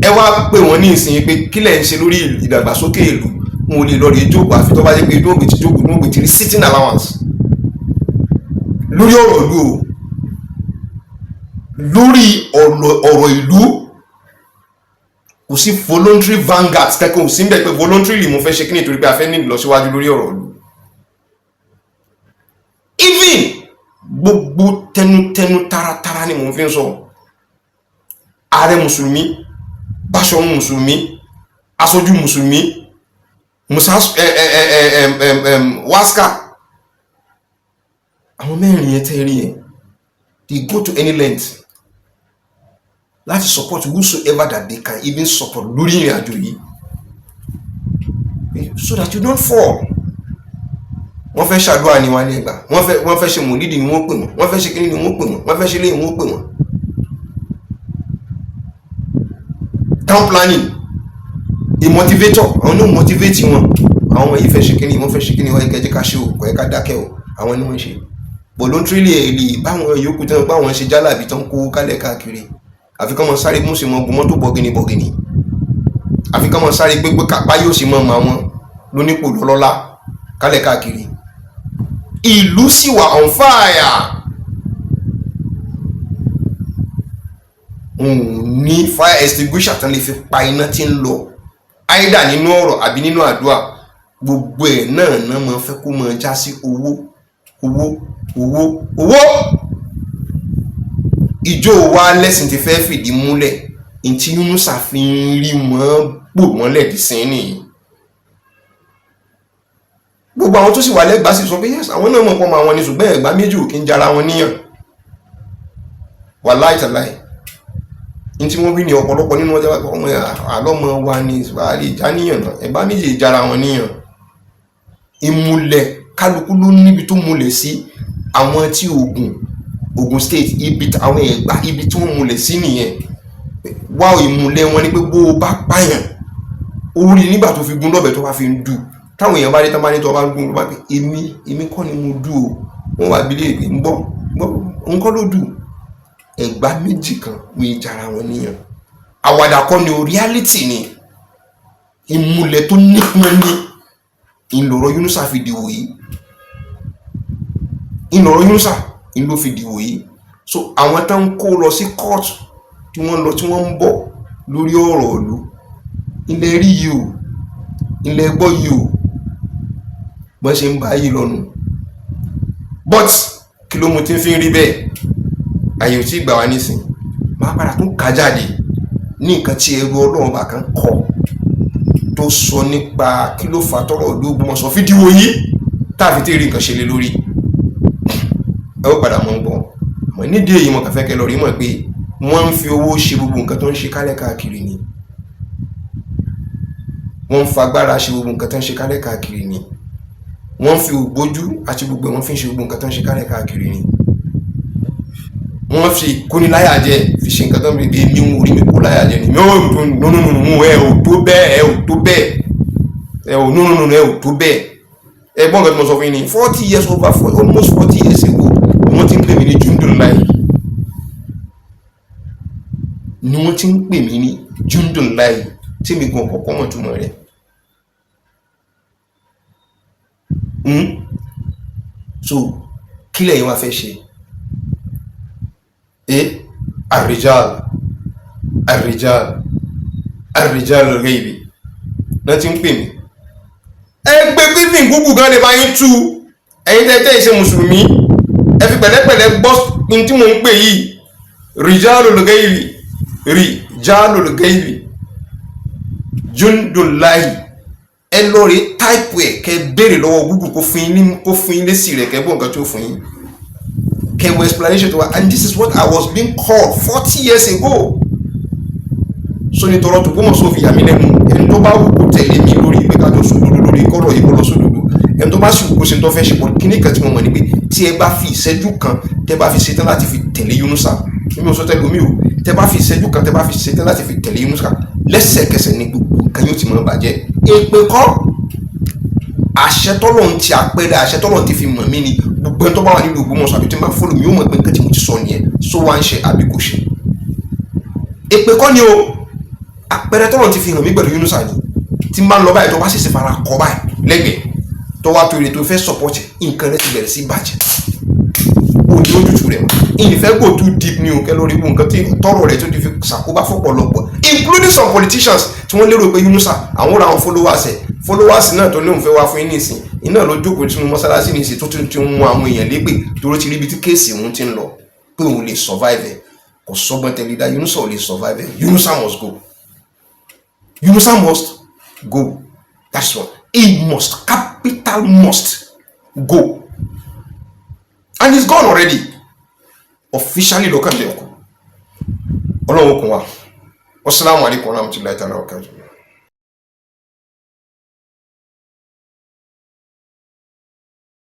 Ẹ wá pè wọ́n ní ìsìn pé kílẹ̀ ń ṣe lórí ìdàgbàsókè ìlú, wọn ò lè lọ rí jókòó, àfi tó bá jẹ́ pé inú ògbè ti jókòó, inú ògbè ti rí sitting allowance lórí ọ̀rọ̀ ìlú o, lórí ọ̀rọ̀ ìlú. Kò sí voluntary vanguard kankan, ò sí ń bẹ̀ pé voluntarily mo fẹ́ ṣe kí ni, torí pé a fẹ́ ní ìlọsíwájú lórí ọ̀rọ̀ ìlú. Even gbogbo tẹnutẹnu taratara ni mò ń fi ń sọ, ààrẹ mùsùlùmí, Báṣọ̀run mùsùlùmí, aṣojú mùsùlùmí, musa ẹ ẹ ẹ ẹ ẹ ẹ waska, àwọn mẹ́rin yẹn tẹ́ rí yẹn, they go to any length láti support whosoever that they can even support lórí ìrìn àjò yìí, so that you don't fall. Wọ́n fẹ́ ṣàdúrà ní wọn ní ẹgbà, wọ́n fẹ́ ṣe mòlídìí ni wọ́n pè wọ́n, wọ́n fẹ́ ṣe kíní ni wọ́n pè wọ́n, wọ́n fẹ́ ṣe léyìn wọ́n pè wọ́n. Town planning, a motivator, àwọn náà motivate wọn. Àwọn ọmọ yìí fẹ́ ṣe kíní, wọ́n fẹ́ ṣe kíní, wọ́n yẹ kẹ́ ká ṣe o, kò yẹ ká dákẹ́ o. Àwọn ni wọ́n ṣe voluntarily. Ẹ̀ lè báwọn yòókù tí wọ́n bá wọn ṣe jálàbí tán kó kálẹ̀ káàkiri, àfi kọ́ mọ sáré mú sí wọn gun mọ́tò bọ̀gìnì bọ̀gìnì, àfi kọ́ mọ sáré gbégbé kápá yóò sì mọ̀ mọ́ wọn lónípò lọ́lọ́lá kálẹ̀ káàkiri. Ìlú sì wà on fire. Ní fire extinguisher tán lè fi pa iná tí ń lọ, áìdà nínú ọ̀rọ̀ àbí nínú àdúrà, gbogbo ẹ̀ náà náà máa fẹ́ kó máa já sí owó, owó, owó, owó. Ìjọ wa lẹ́sìn ti fẹ́ fìdí múlẹ̀ ntí Yunusa fi ń rí wọn pò mọ́lẹ̀ dì sí nìyí. Gbogbo àwọn tó sì wà lẹ́gbàá sì sọ pé yes, àwọn náà mọ̀ pọ̀ mọ́ àwọn ni, ṣùgbọ́n ẹ̀gbá méjì ò kí ń jara wọn níyàn. Wàláì tàláì, ní tí wọ́n wí ní ọ̀pọ̀lọpọ̀ nínú ọjọ́ ọmọ àlọ́mọ wa ni wàá lè já níyàn náà, ẹ̀gbá méjì jara wọn níyàn. Ìmùlẹ̀ kálukú ló níbi tó múlẹ̀ sí. Àwọn tí Ògùn State, ibi àwọn Ẹ̀gbá, ibi tí wọ́n múlẹ̀ sí nìyẹn. Wá ìmùlẹ̀ wọn ni pé bó o bá pààyàn orí nígbà tó fi gún lọ́bẹ̀ tó bá fi ń dù, táwọn èèyàn bá dé tán bá ní tó bá gún ló bá pé èmi kọ́ ni mo dù o, wọ́n wá abilé pé ń gbọ́ gbọ́ òun kọ́ ló dù. Ẹ̀gbá méjì kan wọ́n ìjàrà wọn níyàn. Àwàdà kọ́ ni o, reality ni. Ìmùlẹ̀ tó nípọn ní ìlọ̀rọ̀ Yunusa fi dìwò yìí, ìlọ̀rọ̀ Yunusa ìlò fi dìwò yìí. So àwọn tó ń kó lọ sí court, tí wọ́n lọ tí wọ́n ń bọ̀ lórí ọ̀rọ̀ ìlú, ilẹ̀ rí yìí o, ilẹ̀ gbọ́ yìí o, bọ́n ṣe ń bá yìí lọ́nu. But kí ló mú tí ń fi rí bẹ́ẹ̀? Àyè ò tí ì gbà wá nísìn. Máa padà tún kà jáde ní nǹkan tí ẹrú Ọlọ́run bá kan kọ tó sọ nípa kí ló fà tọrọ ìlú Ògbómọ̀ṣọ́ fídíò yìí táàfin tí ì rí nǹkan ṣe lé lórí. Ẹ ó padà mọ̀ ń gbọ́. Àmọ́ nídìí èyí, mo kàn fẹ́ kẹ́ lọ rí mọ̀ pé wọ́n ń fi owó ṣe gbogbo nǹkan tó ń ṣe kálẹ̀ káàkiri ni. Wọ́n ń fagbára ṣe gbogbo nǹkan tó ń ṣe kálẹ̀ káàkiri ni. Wọ́n fi ògbójú àti gbogbo ẹ̀, wọ́n fi ń ṣe gbogbo nǹkan tó ń ṣe kálẹ̀ káàkiri ni. Wọ́n fi kóniláyà jẹ fi ṣe nǹkan tó ń bí mi ń orí mi kó láyà jẹ ni. Mi ò, no, no, no, no, ẹ ò tó bẹ́ẹ̀, ẹ ò tó bẹ́ẹ̀, ẹ ò, no, no, no, ẹ ò tó bẹ́ẹ̀. Ẹ gbọ́n nǹkan tí mo sọ fún yín ni 40 years, over 40, almost 40 years ago ni wọ́n ti ń pè mí ní Jundullah, ni wọ́n ti ń pè mí ní Jundullah tí mi gan kọ̀ọ̀kan mọ̀ túmọ̀ rẹ̀. So kílẹ̀ yín wá fẹ́ ṣe ẹ? Àrìjáàl, àrìjáàl, àrìjáàl ghaibi náà ti ń pè mí. Ẹ gbé pípín Google gan lè bá yín tú. Ẹ̀yin tẹ́ tẹ́ ìṣe mùsùlùmí, ẹ fi pẹ̀lẹ́pẹ̀lẹ́ gbọ́ ní tí mò ń pè yìí. Rijalul ghaibi, rijalul ghaibi, jundullahi. Ẹ lọ rí type ẹ̀, kẹ́ béèrè lọ́wọ́ Google kó fún yín ní, kó fún yín lésì rẹ̀, kẹ́ gbọ́ nǹkan tó fún yín, kẹ́ wo explanation tó wá. And this is what I was being called 40 years ago. So ní tọrọ tó gbọ́mọ̀ sófin yà mí lẹ́nu. Ẹni tó bá wù kó tẹ̀lé mi lórí pé kájọ sódodo lórí kọ́rọ̀ yìí, kó lọ sódodo. Ẹni tó bá sì wù kó ṣe tó fẹ́ ṣe pọ̀. Kíní kan tí mo mọ̀ ni pé tí ẹ bá fi ìṣẹ́jú kan, tẹ́ bá fi ṣetán láti fi tẹ̀lé Yunusa, mímú sọ tẹ́lẹ̀ omi o, tẹ́ bá fi ìṣẹ́jú kan, tẹ́ bá fi ṣetán láti fi tẹ̀lé Yunusa, lẹ́sẹ̀kẹsẹ̀ ni gbogbo nǹkan yóò ti máa bàjẹ́. Èpè kọ́, àṣẹ tọ́lọ́run ti, àpẹẹrẹ àṣẹ tọ́lọ́run ti fi mọ̀ mí ni. Gbogbo ẹni tó bá wà nílùú Ògbómọ̀ṣọ́ àbí tí n bá follow mi yóò mọ̀ pé nǹkan tí mo ti sọ nìyẹn. So wá ń ṣe àbí kò ṣe? Èpè kọ́ ni o. Àpẹẹrẹ tọ́lọ́run ti fi hàn mí pẹ̀lú Yunusa ni. Tí n bá ń lọ báyìí, tó bá sì ṣe fara kọ báyìí lẹ́gbẹ̀ẹ́, tó wá torí tó fẹ́ support, nǹkan rẹ ti bẹ̀rẹ̀ sí bàjẹ́. Ó ní ojútùú rẹ̀ mọ́. Ìfẹ́ go too deep ni o. Kẹ́ lórí ibù nǹkan tí tọrọ rẹ̀ tó ti fi ṣàkóbá fọ́pọ̀lọpọ̀, including some politicians tí wọ́n lérò pé Yunusa àwọn ra àwọn followers ẹ̀. Followers náà tó lóun fẹ́ wá fún yín nísìn iná ló jókòó sínú mọ́sálásí nísìn, tó tún ti ń mú àwọn èèyàn lépè dúró, ti rí ibi tí case òun ti ń lọ pé òun lè survive ẹ̀. Kò sọ́gbọ́n tẹ̀lé dá. Yunusa ò lè survive ẹ̀. Yunusa must go. Yunusa must go. That's what he must, capital must go, and he's gone already officially. Lọ́kàn lè ọkọ̀ ọlọ́run kún wa. Wasalaamu alaykum wa rahmatulahi ta'ala wa barakatuh.